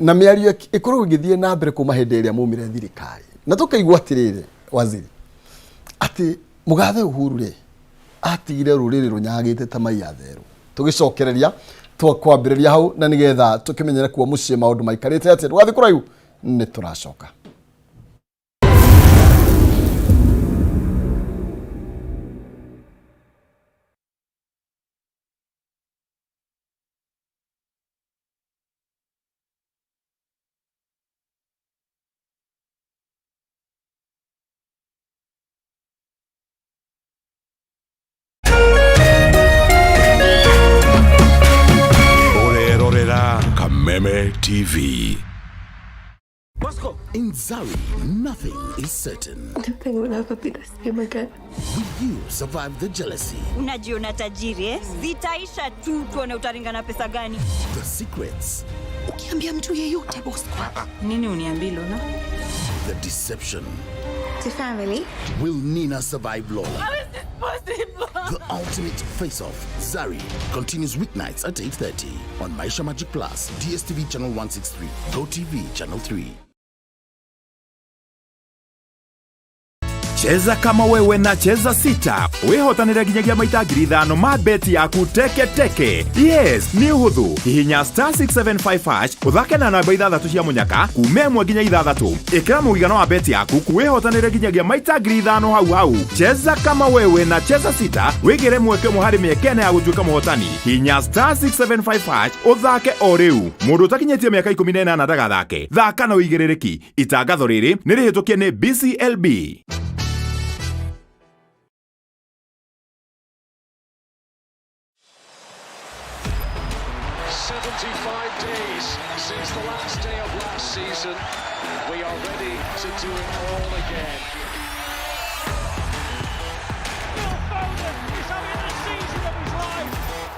Speaker 1: na mĩario ĩkoragwo ĩgĩthiĩ na mbere kuma hĩndĩ ĩrĩa maumire thirikari, na tũkaigua atĩrĩrĩ, waziri, atĩ mũgathe Uhuru rĩ atigire rũrĩrĩ rũnyagĩte ta mai ya therũ. Tũgĩcokereria twakwambĩrĩria hau na nĩgetha tũkĩmenyere kuo mũciĩ maũndũ maikarĩte atĩa. Ndũgathiĩ kũraihu, nĩ tũracoka.
Speaker 3: Ũrerorera Kameme TV.
Speaker 5: Bosco.
Speaker 3: In Zari, nothing is certain.
Speaker 19: Nothing will ever be the same again.
Speaker 3: Will you survive the jealousy,
Speaker 18: Unajiona tajiri, eh? Zitaisha tu tuone utaringana pesa gani.
Speaker 3: The secrets,
Speaker 18: Ukiambia mtu yeyote, Bosco. Nini uniambii, Lola?
Speaker 3: The deception?
Speaker 19: To family.
Speaker 3: Will Nina survive Lola?
Speaker 19: How is this possible?
Speaker 3: The ultimate face-off, Zari, continues weeknights at 8:30 on Maisha Magic Plus, DSTV channel 163, GoTV channel 3.
Speaker 12: Cheza kama wewe na Cheza Sita wĩhotanĩre nginyagia maita 5,000 ma beti yaku teke teke. Yes, nĩ ũhũthũ. Hihinya star 675 hash ũthake na namba ithathatũ cia mũnyaka kuma 1 nginya 6. Ĩkĩra mũigana wa beti yaku wĩhotanĩre nginyagia maita 5,000 hau hau. Cheza kama wewe na Cheza Sita wĩgĩre mweke ũmwe harĩ mĩeke ĩna ya gũtuĩka mũhotani. Hihinya star 675 hash ũthake o rĩu. Mũndũ ũtakinyĩtie mĩaka 18 ndagathake. Thaka na ũigĩrĩrĩki. Itangatho rĩrĩ nĩ rĩhĩtũkie nĩ BCLB.
Speaker 14: Days since the last day of last season. We are ready to do it all again.